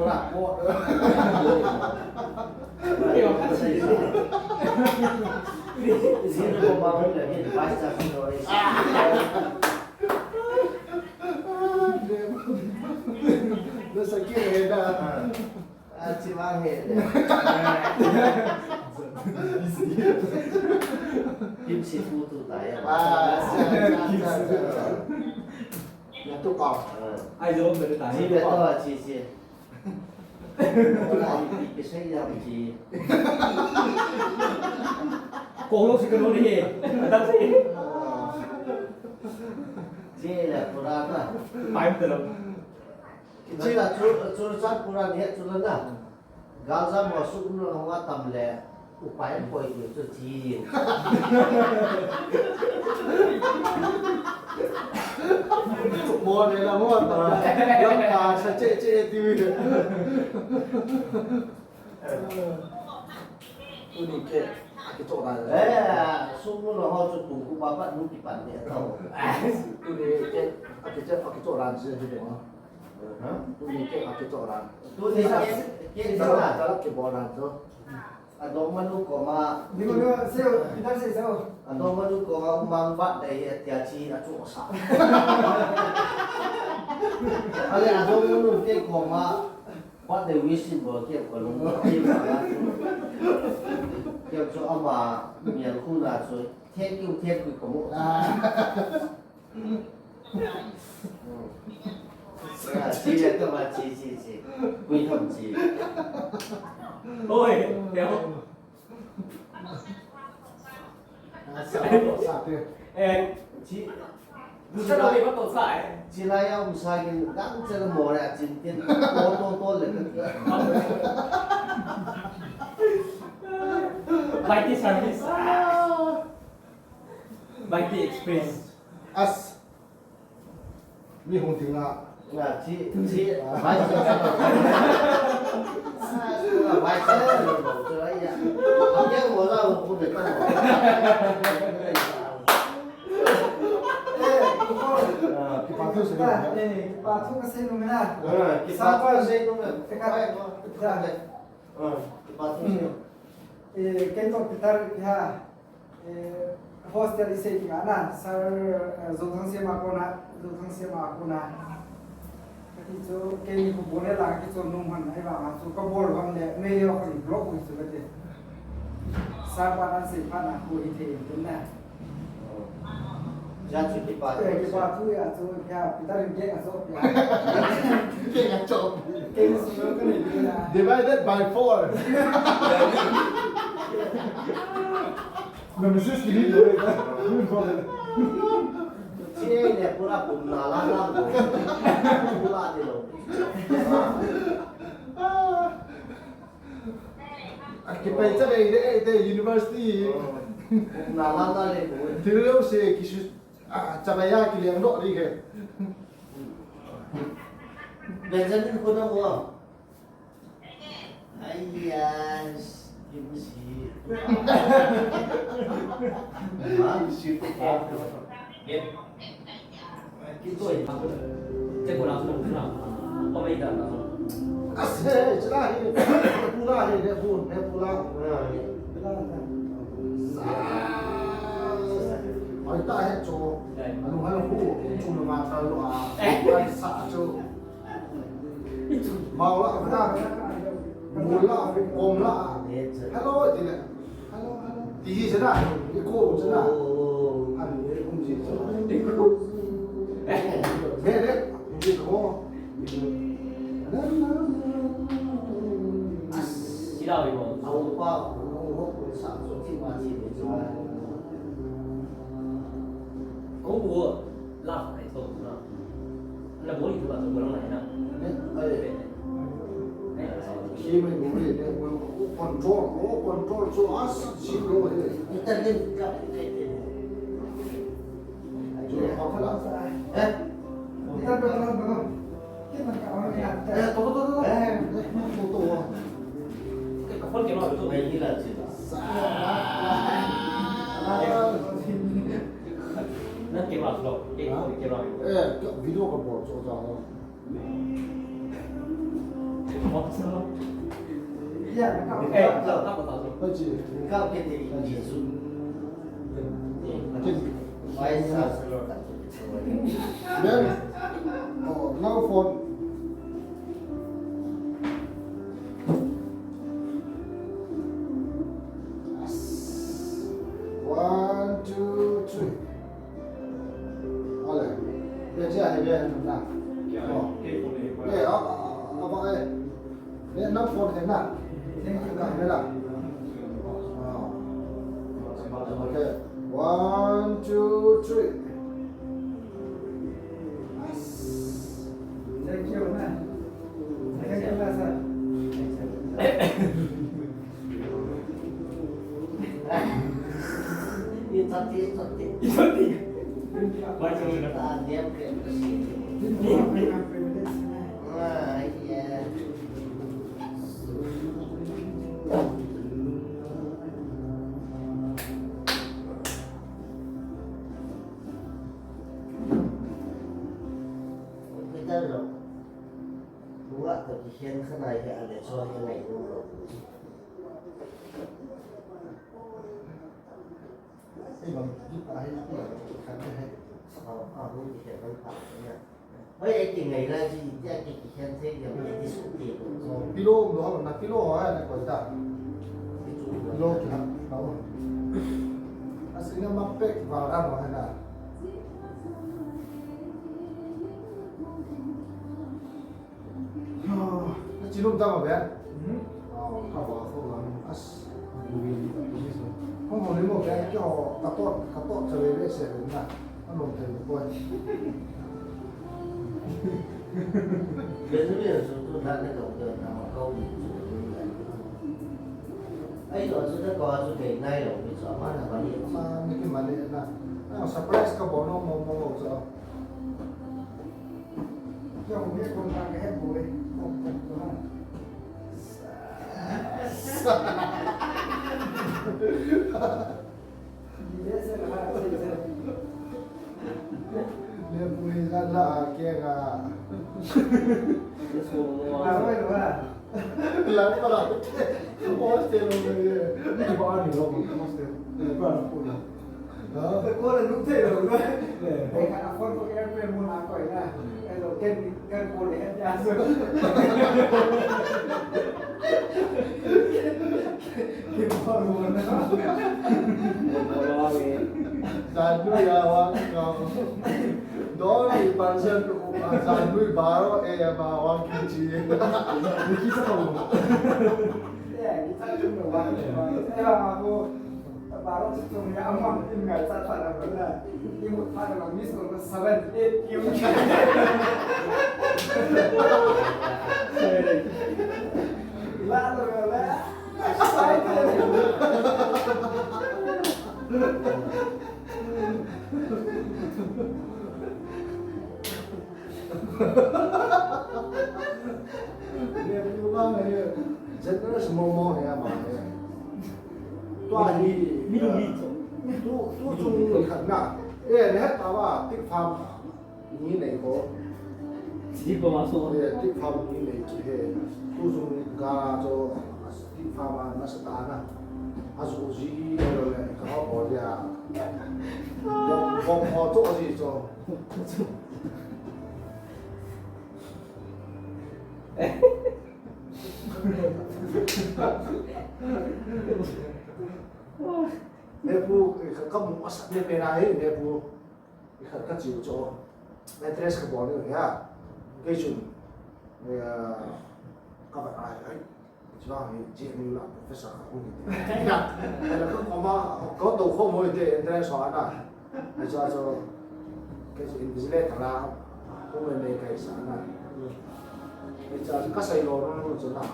Ora, mo. Zero ko ba mo le, vice chancellor. Nasa kira heda. Ah, chi vang he de. Kim si fu tu ta ya. Ah, sa, sa, sa, sa. Ya tu pa. Ah. Ai, jom de ta. Chi be to, chi, chi. Wala, i, i, i, sei ya, chi. Kong lo si ka lo ni he. Adam si. Ah. Chi le, pura na. Time te lo. Kichila chu, chu chan pura ni chu la na. Galjam ho suknu lang ho atam le upai an poi ti chu chi. Mo le la mo ta. Lang ka sa che che ti mi. Tuni ke, akichok dan. Eh, suknu lang ho chu kum ku pa pa nu kipan ni ta. Tuni ke, akichok, akichok dan si ni mo. Tuni ke akichok dan. Tuni ke, ke, ke, Chala, chala kibol dan chu. Adong manu koma. Dimo, dimo, seo, Peter se seo. Adong manu koma umang bat dai he tia chi achu sa. Ale adong manu ke koma bat dai wish bol ke ko lung ke ma. Ke chu ama mial khu na chu. Thank you, thank you ko mo. Ah. Chi le to ma chi, chi, chi. Pui tham chi. Oi, teo. Sa, sa, te. Eh, chi. Sa lo ni ba to sa, eh. Chi la ya um sa kin dang che mo le a chin tin. To, to, to le. Mighty service. Mighty Express. As. Mi hung ting a. Na, chi, chi, vice chancellor. Ah, vice chancellor lo, chu ai ya. Ang yang mo la, mo ko de ta. Eh, ko. Ah, kipa thu sei. Eh, kipa thu ka sei nom na. Ah, kipa thu ka sei nom na. Ka. Ah, kipa thu sei. Eh, kei to Peter ha. Eh, hostel i sei teng a na, Sir, eh, Zothangsiam a kona, Zothangsiam a kona. Kati chu, keini khu bol le lang kichon nom hon, ahivang a chu kabol hon le, mail a khan block u chu kati. Sir pa nan sei pa na khu hithei in tin na. Ja chu kipa thu. Eh, kipa thu ya chu, ya, Peter in ke a chu, ya. Ke a chu. Ke ni su ka ni ya. Divided by four. Na missus ki ni lo le. Chi le pura pum na la la lo. Pura de lo. Akipai cha le le te university. Pum na la la le lo. Thil lo se kisu, ah, cha ba ya kileng lo ri ke. Benjamin ko na mo. Ai ya, kimu si. Ha? Si ko. Ase, chila hi, pula hi, ne pun, ne pula. Ai ta he cho, anu hai hu, chung ma ta lo a, ai sa cho. Mau la, mu la, kom la. Hello, ti le. Hello, hello. Ti hi sena, i ko sena. An ni kum ji sena. Ne, ne, kum ji ko. Sila wi mo. Au pa, au ho ko sa so ti ma ti ni so. Ko ko la ai to na. Na boli tu ba tu ko lang na. Ne? Ai. Ai, ai. Shi mai boli ne, control, oh, control, so as, shi lo he. Internet ka. Ai, au kala. Eh? Internet ka, ka, ka. Eh, to, to, to, to. Eh, to, to, to. Ka phone ke ma to. Mai ni la chi. Sa. Nang camera slow. Ke, ha? Camera. Eh, video ka bol cho jao. Then, oh, now phone. One, two, three. Ale. Be, je, he, be, na. Oh. Eh, a, a, a, a, ba, eh. Be, na phone, eh, na. Ka, be, na. Oh. Okay. One, two, three. Thank you, man. Thank you, man, sir. Pillow, pillow, pillow, pillow. Asina mapek val ano hena. Na chinum tama be? Hmm? Oh, ka ba ko lang as. Ho ho ni mo be ki ho ka to ka to cha be be se be na. Ano te ko. Be ni so to na ne ko na ma ko ni. Ai lo so ta ko so ke nai lo ni so ma na ba ni. Ma ni ki ma ni na. Na surprise ka bo no mo mo mo so. Lang pala. Hostel lo. Hostel. Ko la lum thei lou. Ei, kana phone ko airplane mode a koi na. Ei, lo ken, ken ko le het ya so. Ken ko lo na. Janui a vang ka. Don i pansan ko, ah, janui baro a ma vang ki chi. Ni ki sa ko. Ei, ki sa ko vang. Ei, vang ko. Baro chu chu ya amang in ngai sa sa la ko la. Imut pha la miss call ko seven eight Q. La lo la. Generous momo he ama he. Tua hi, mi lu mi chu. Tu, tu chung ni khat na. Eh, ne het ta ba, tik pham. Ni nei ko. Tik pham a so. Eh, tik pham ni nei ki he. Tu chung ni ga cho, tik pham a na sa ta na. A zu ji lo le ka ho ko dia. Ko, ko, ko to ji cho. Nepu, ka, ka mu asa ne pe na he, nepu. Ka, ka chiu cho. Address ka bol ni ya. Kei chun. Ya, ka ba ai, ai. Chua hi, J N U la professor ka hung hi. Ya, la ka koma, ka to kho mo te, entrance ho ana. Ai chua chu, kei chu invigilator la, kho mo me kai sa ana. Ai chua chu ka sai lo no no chu na.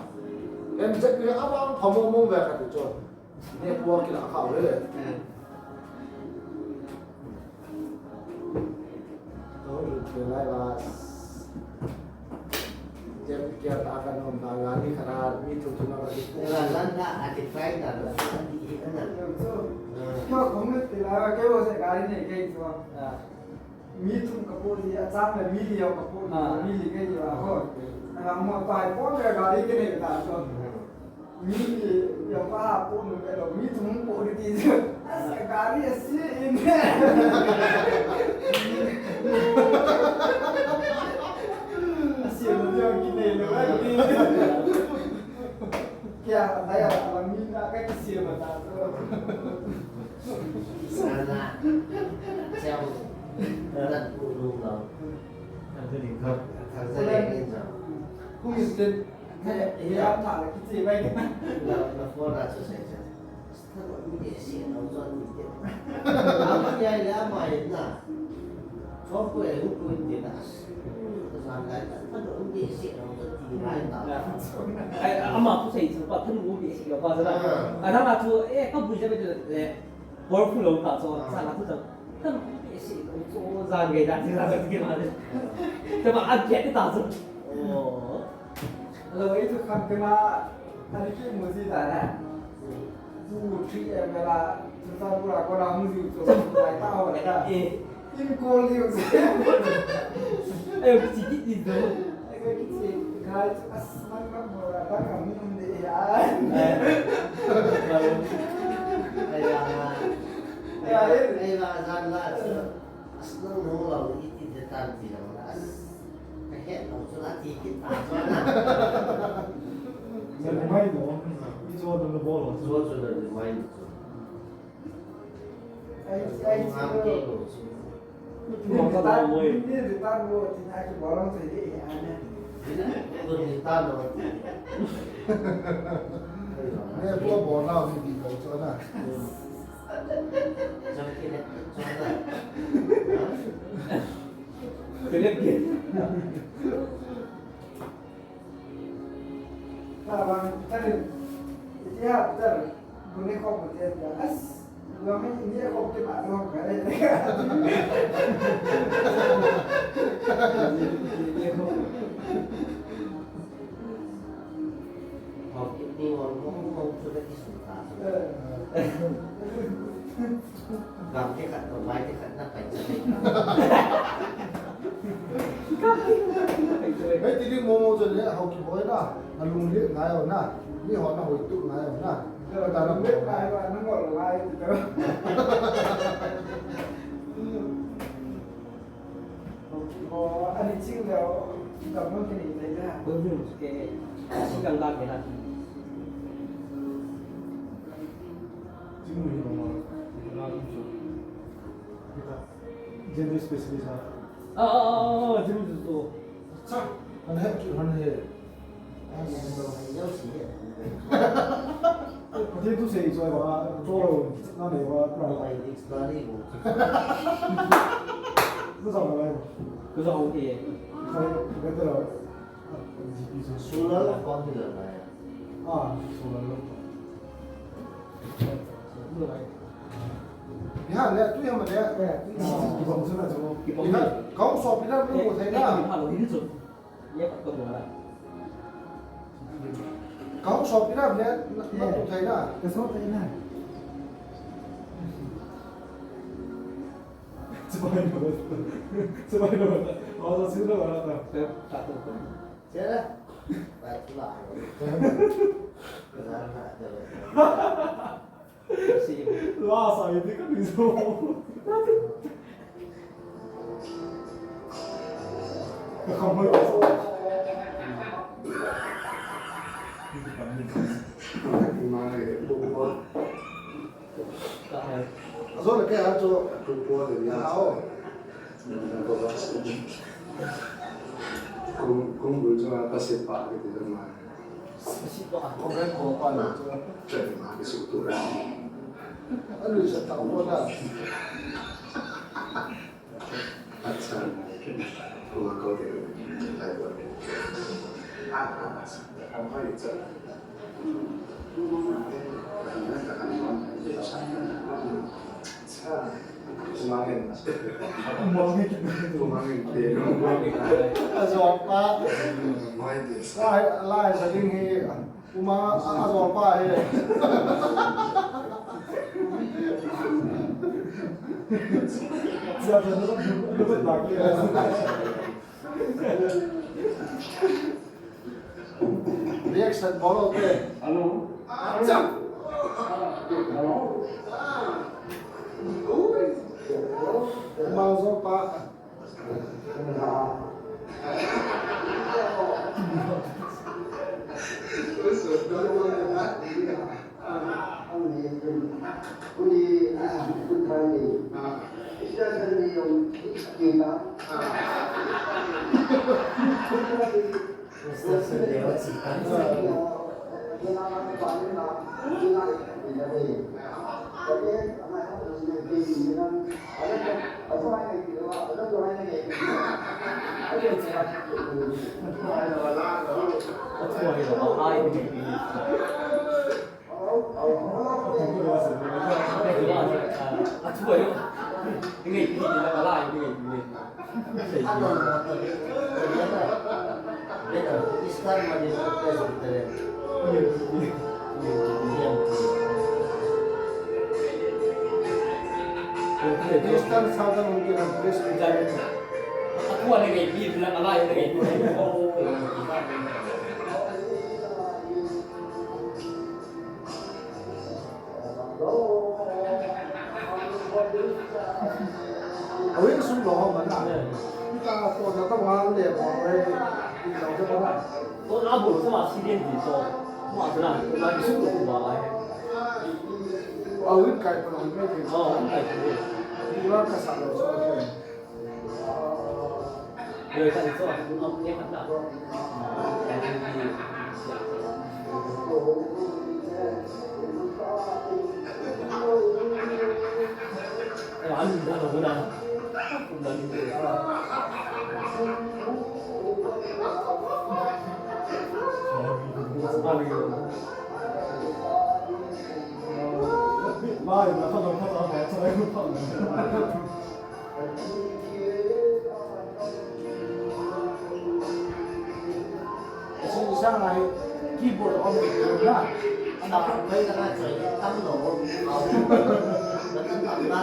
Em chet ni a bang pha mo mo ve ka ti chu. Network la kha ve. Tua lai va. Jem kia ta ka nom ta ga ni khana mi thum thum na ka di. Tua lan na a ti fai na la sa di hi na. Kyo kong ne ti la ke wo se ga ni ke tua. Mi thum ka po di a chang le mi li yo ka po di mi li ke di va ho. Mo tai pon le gari ke ne ta so. Mi ya pa pon le lo mi thum po de ti. Asa gari asi in. Asi mo yo ki ne le wa ni. Kya ta ya la mi na ka ki si ba ta so. Sana. Chao. Tan pu lu lo. Thang Sa Ling. Thang Sa Ling in jong. Hung in tin. He, he, am na la kiche bai ke. Na, na phone na chu sai chu. Thang Sa Ling behseh lou chu ati te. Ama ngai le ama in na. Chom ko e hu ko in tin na. Thang Sa Ling, Thang Sa Ling behseh lou chu ati ngai ta. Ai, ama khu sei chu pa Thang Sa Ling behseh lou pa chu na. Ah. A thang a chu, eh, ka bui ja be le. Powerful lou ta chu, ah, sa la tu ta. Kan behseh lou chu, jan gei da, jan gei da. Te ba an ke ta chu. Oh. Hello, itu kan kena, ani ki muzi ta na. Tu three M la, tu ta pura ko na muzi tu, ta ta ho na. Eh. In call you. Ayo, kichi kit ni do. Ayo, kichi. Guys, as man man mo ra, ta kam ni um de ya. Eh. Ayo. Ayo, ayo, ayo, zan la. As nang no la, iti de tan ti la. As. Ka het lo, so la ti kit ta, so na. Sa mai do. Ni so do lo bol. So so do mai. Ai, ai, Tabang, tadi, dia, betul. Boleh kau betul, as. Dua minit, dia kau kena dua kali. Kau kini orang mau sudah disunta. Eh. Gam te khat, gam mai te khat, na pai te khat. Hei, ti ding momo chu le, hau kiboi na, na lunglet ngai o na, mi ho na hoitup ngai o na. Ta na lunglet ngai o, na ngol ngai o. O, ani ching le, gam no kini te na. Bun bun ke, si gam gam ke na. Ching ni no ma, na ni chu. Gender specialist ha. Ah, ah, ah, ah, jing ju to. Acha, han he ki han he. Pathen thu sei choi ba, to lo, na nei ba, pra. Ku jong lai. Ku jong ke. Sai, better. G P so. Solar lo kon ti lo lai. Ah, solar lo. Lo lai. Bihan le, tu yang mana? Eh, tu yang. Kibang sana tu. Bihan, kau so bihan lu mo thai na. Kibang lu ni tu. Ye, kau tu mana? Kau so bihan le, na, na tu thai na. Ka so thai na. Sebai lo. Sebai lo. Awak so sila mana ta? Saya tak tahu. Saya dah. Baiklah. Lasa ini kan bisa. Kamu itu. Gimana ya? Ajo le ke ajo tu po de ya o. Kung, kung bu chu a pa se pa ke ti ma. Ko ke ko pa na chu. Che ma ke su tu ra. A lu sa ta mo da. Acha. Ko ko de. Ai ko. A, a, a. Ajol pa. Lai, lai sa ding hi. Uma, ajol pa hi. Sa, sa, sa, sa, sa, sa, sa. Reaction bol te. Hello. Achang. Hello. Ui. Mang zo pa. Eastern Southern Hungarian Presbyterian. Awing sung lo ho man na. Ita ko na ta wa le ko ai. Ita ko na. Ko na bo sa ma si den di so. Ma sa na ko na sung lo ba ai. Awing kai ko na me. Oh, awing kai ko. Ni wa ka sa lo so ke. Keyboard on na. Ana kai kana choi tam lo. Tam na.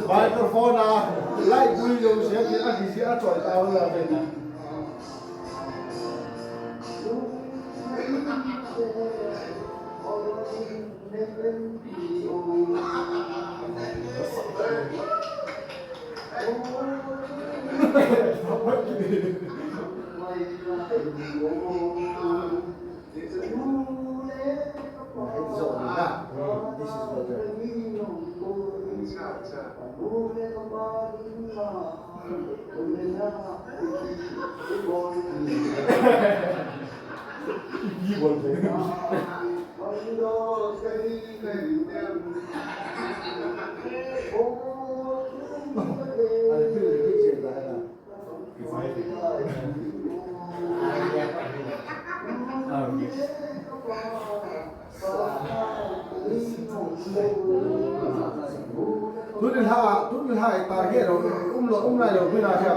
Microphone a light bui lo se ke a busy a choi ta la ve na. This is better. Tuni lha, tuni lha i target lo, um lo, um lai lo, pina kya.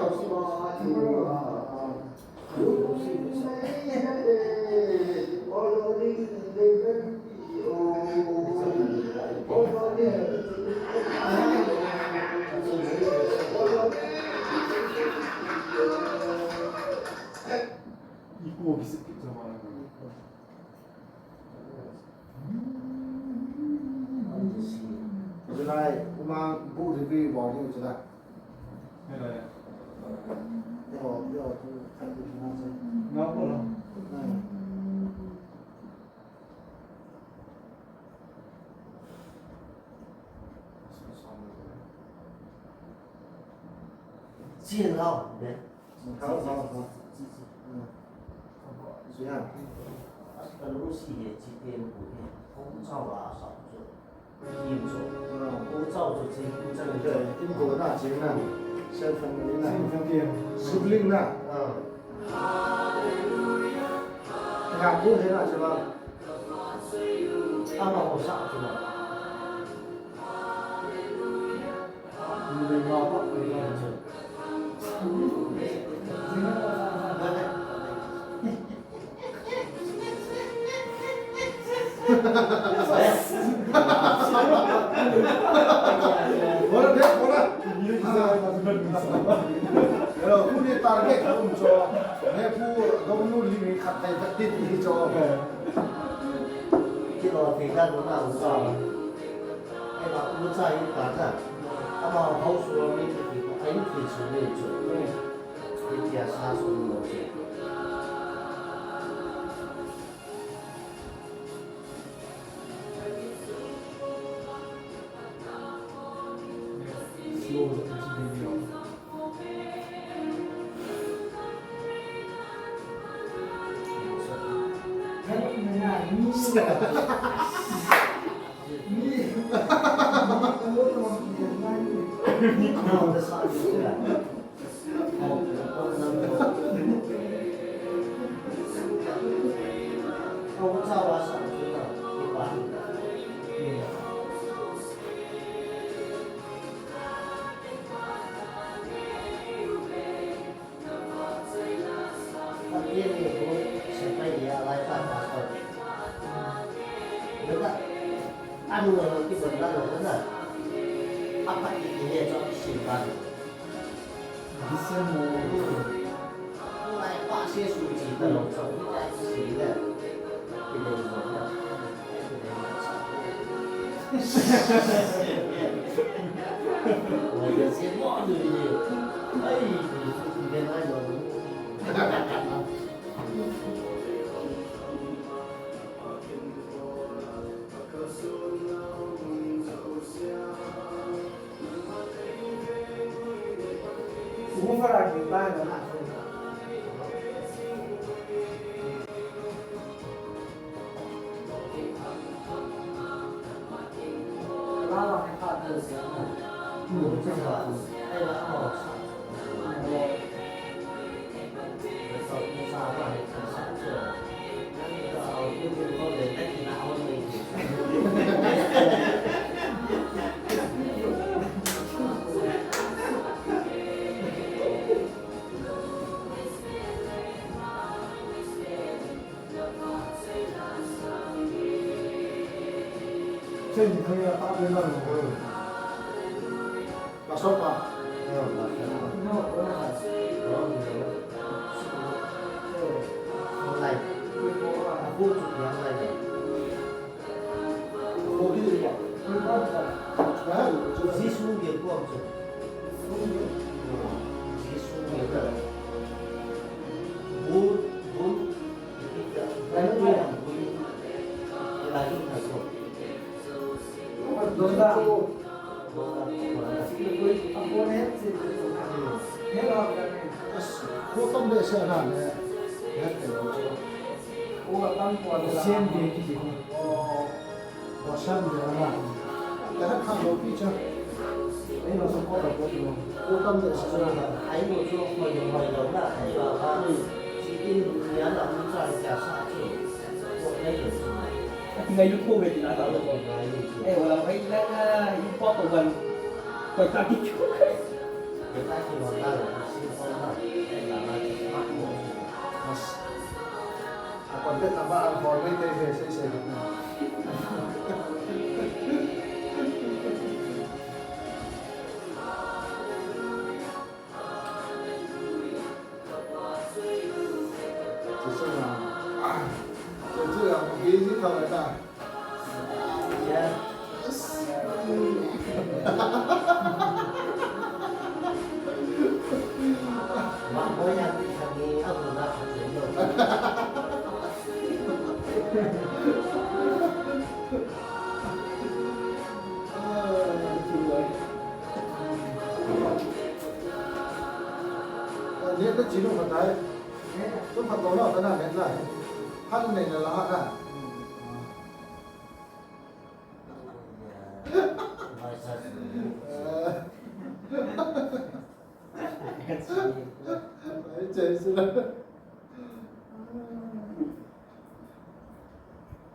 Ipo bisik kit jama. Chulai, umang bu review bol ni chulai. Hello, ya. Yo, yo, tu, tu, tu, tu, tu. Ngap ko lo. Hmm. Chin lao, ne? Lao, lao, lao. Hmm. Chin lao. Ka lu si he, chi te lu he. Ko chao la sa chu. Kim chu. Ko chao chu chi, ko chao chu. Kim ko na chi na. Cell phone ni na. Cell phone ni. Sibling na. Ah. Nga ko he na chi la. Ama ko sa chu la. Bora, bora. Hello, kuni target kum cho. He pu dong nu li mi khat tai ta ti ti cho. Kilo thei ta lo na u sa. Ai ba u cha i ta ta. Ama hau su mi ti ti ai ti su ni cho. Ti ti a sa su ni lo cho.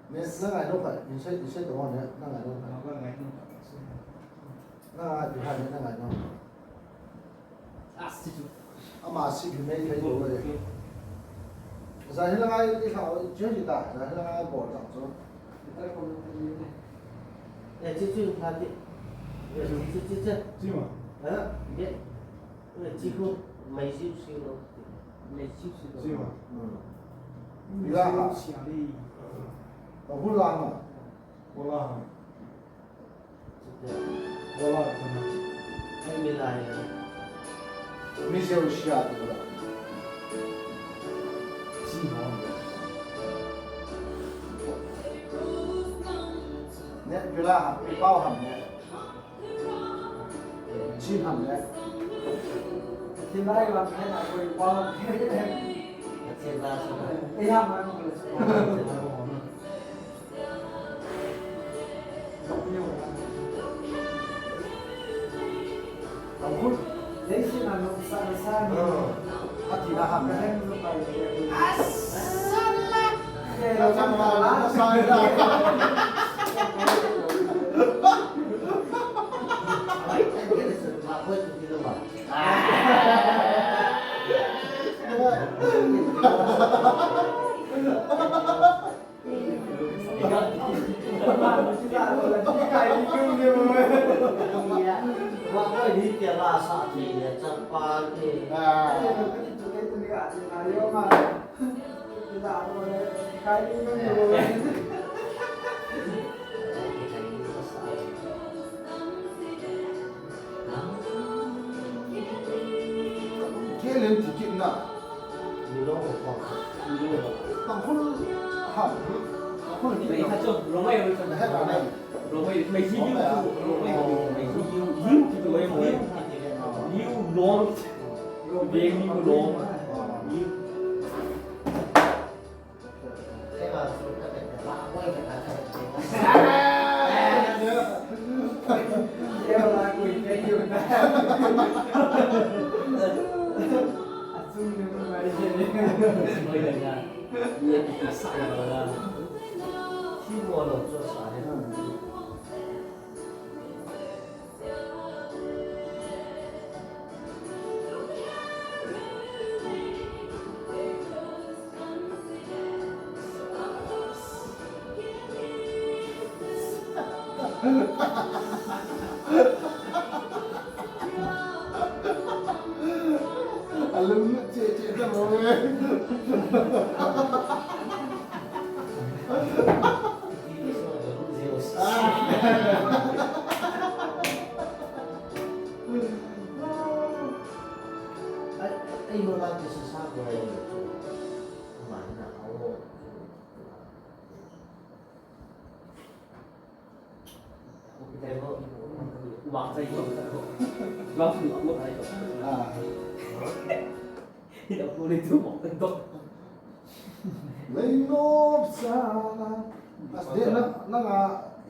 Miss, na ngai lo kha, inside, inside the one, eh, na ngai lo kha. Na ngai behind, eh, na ngai lo. Ama si bi mai thei lo, eh. Za hi la ngai, i kha, i che hi ta, za hi la ngai bol ta chu. Eh, chi, chi, na ti. Eh, chi, chi, chi, chi. Chi ma? Eh, ye. Chiku, mai jiu siu lo. Mai jiu siu lo. Jiu. Hmm. Bila ha. Siu li. Ka bula ma. Bula ha. Bula ha. Ai mi lai la. Mi jiu sia tu la. Jiu. Ne bila ha, mi pao ha ne. Chin ham le. Chin lai lam khen a koi pa. Chin lai lam. Eh, ham ham. Ang hul. Leisin a nung sa, sa ni. Ati na ham. Ka hem nu pai. Asala. Kaya sa mga sa. Kelen ti kit na. Tangkhul ham. Tangkhul kit na. Alung che che ta mo e. Ai, ai, no la ke sa sa ko ai. Ma na, alo. Leilop sa. As de na, na nga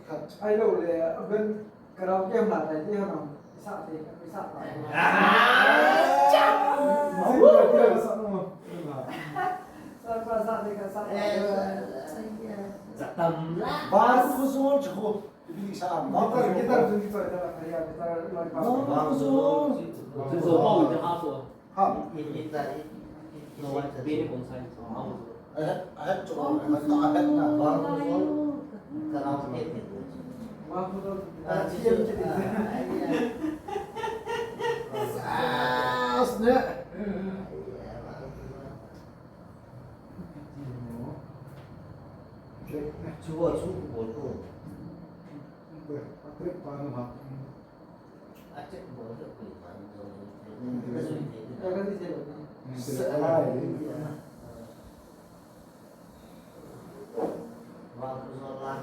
khat. Ai lo le, ben karaoke ma tai te no. Sa te, sa ta. Ah! Sa pa sa te ka sa. Zatam la. Bas ko so ko. Guitar, guitar, guitar, guitar, guitar, lollipop. Bang zo. Zo pau de ha so. Ha. Guitar, guitar. Bini konsai. Eh, eh, cuba, eh, tak ada na. Bang zo. Karaoke. Bang zo. Ah, iya. Sas ne. Chuba chu ko bol ko.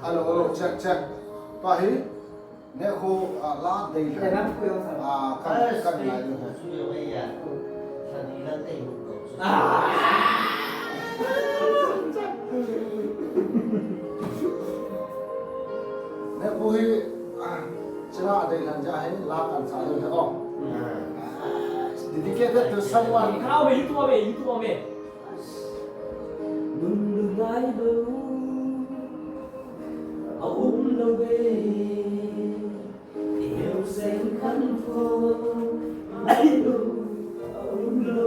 Hello, hello, check, check. Pahi. Nekhu, ah, la dei le. Ah, kan, kan lai le. Ah. Nekhu hi, ah, chira dei lan ja hi, la kan sa le, oh. Ah, dedicated to someone. Kau be, YouTube be, YouTube be. Nunglungai lo, a um lo ve. Eo seng khan tho, mai lo, a um lo.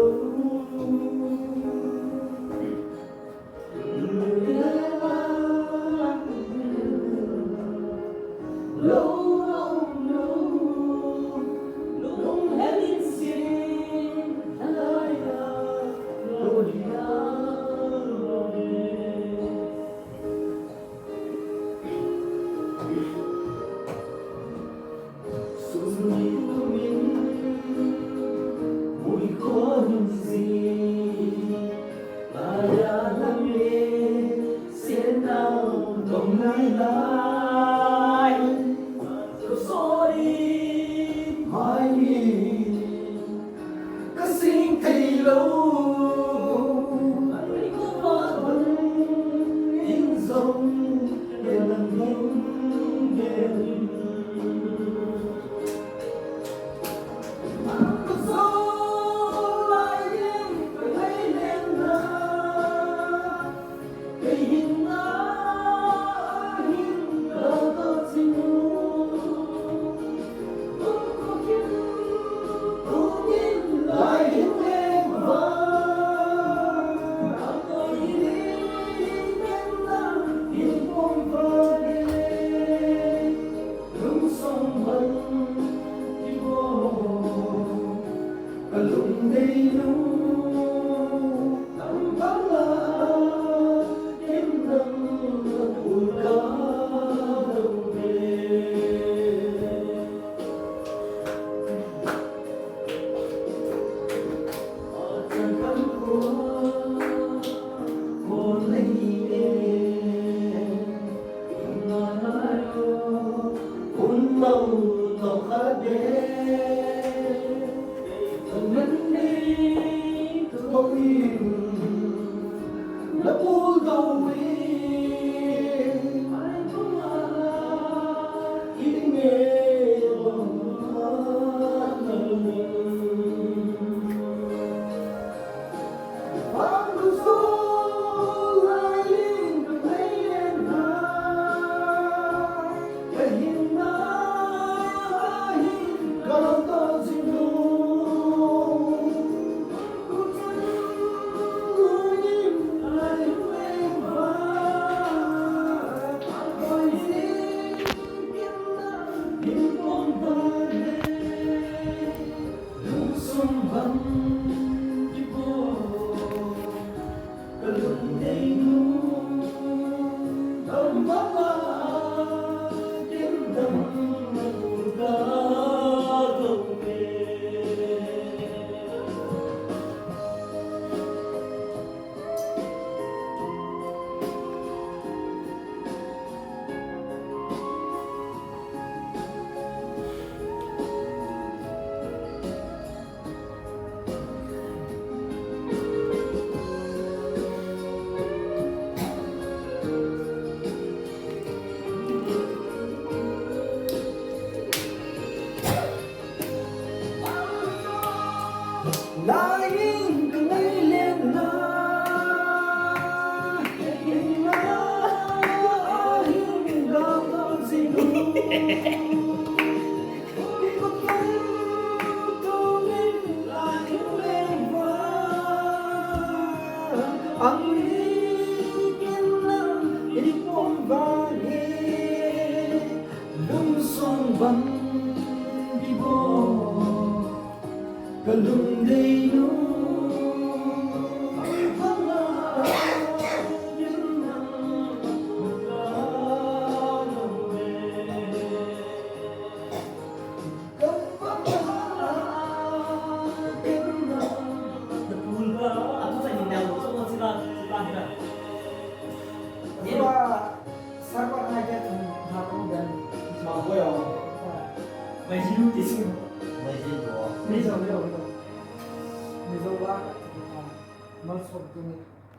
Lo, a um lo. Lung hemin si.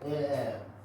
Eh, eh.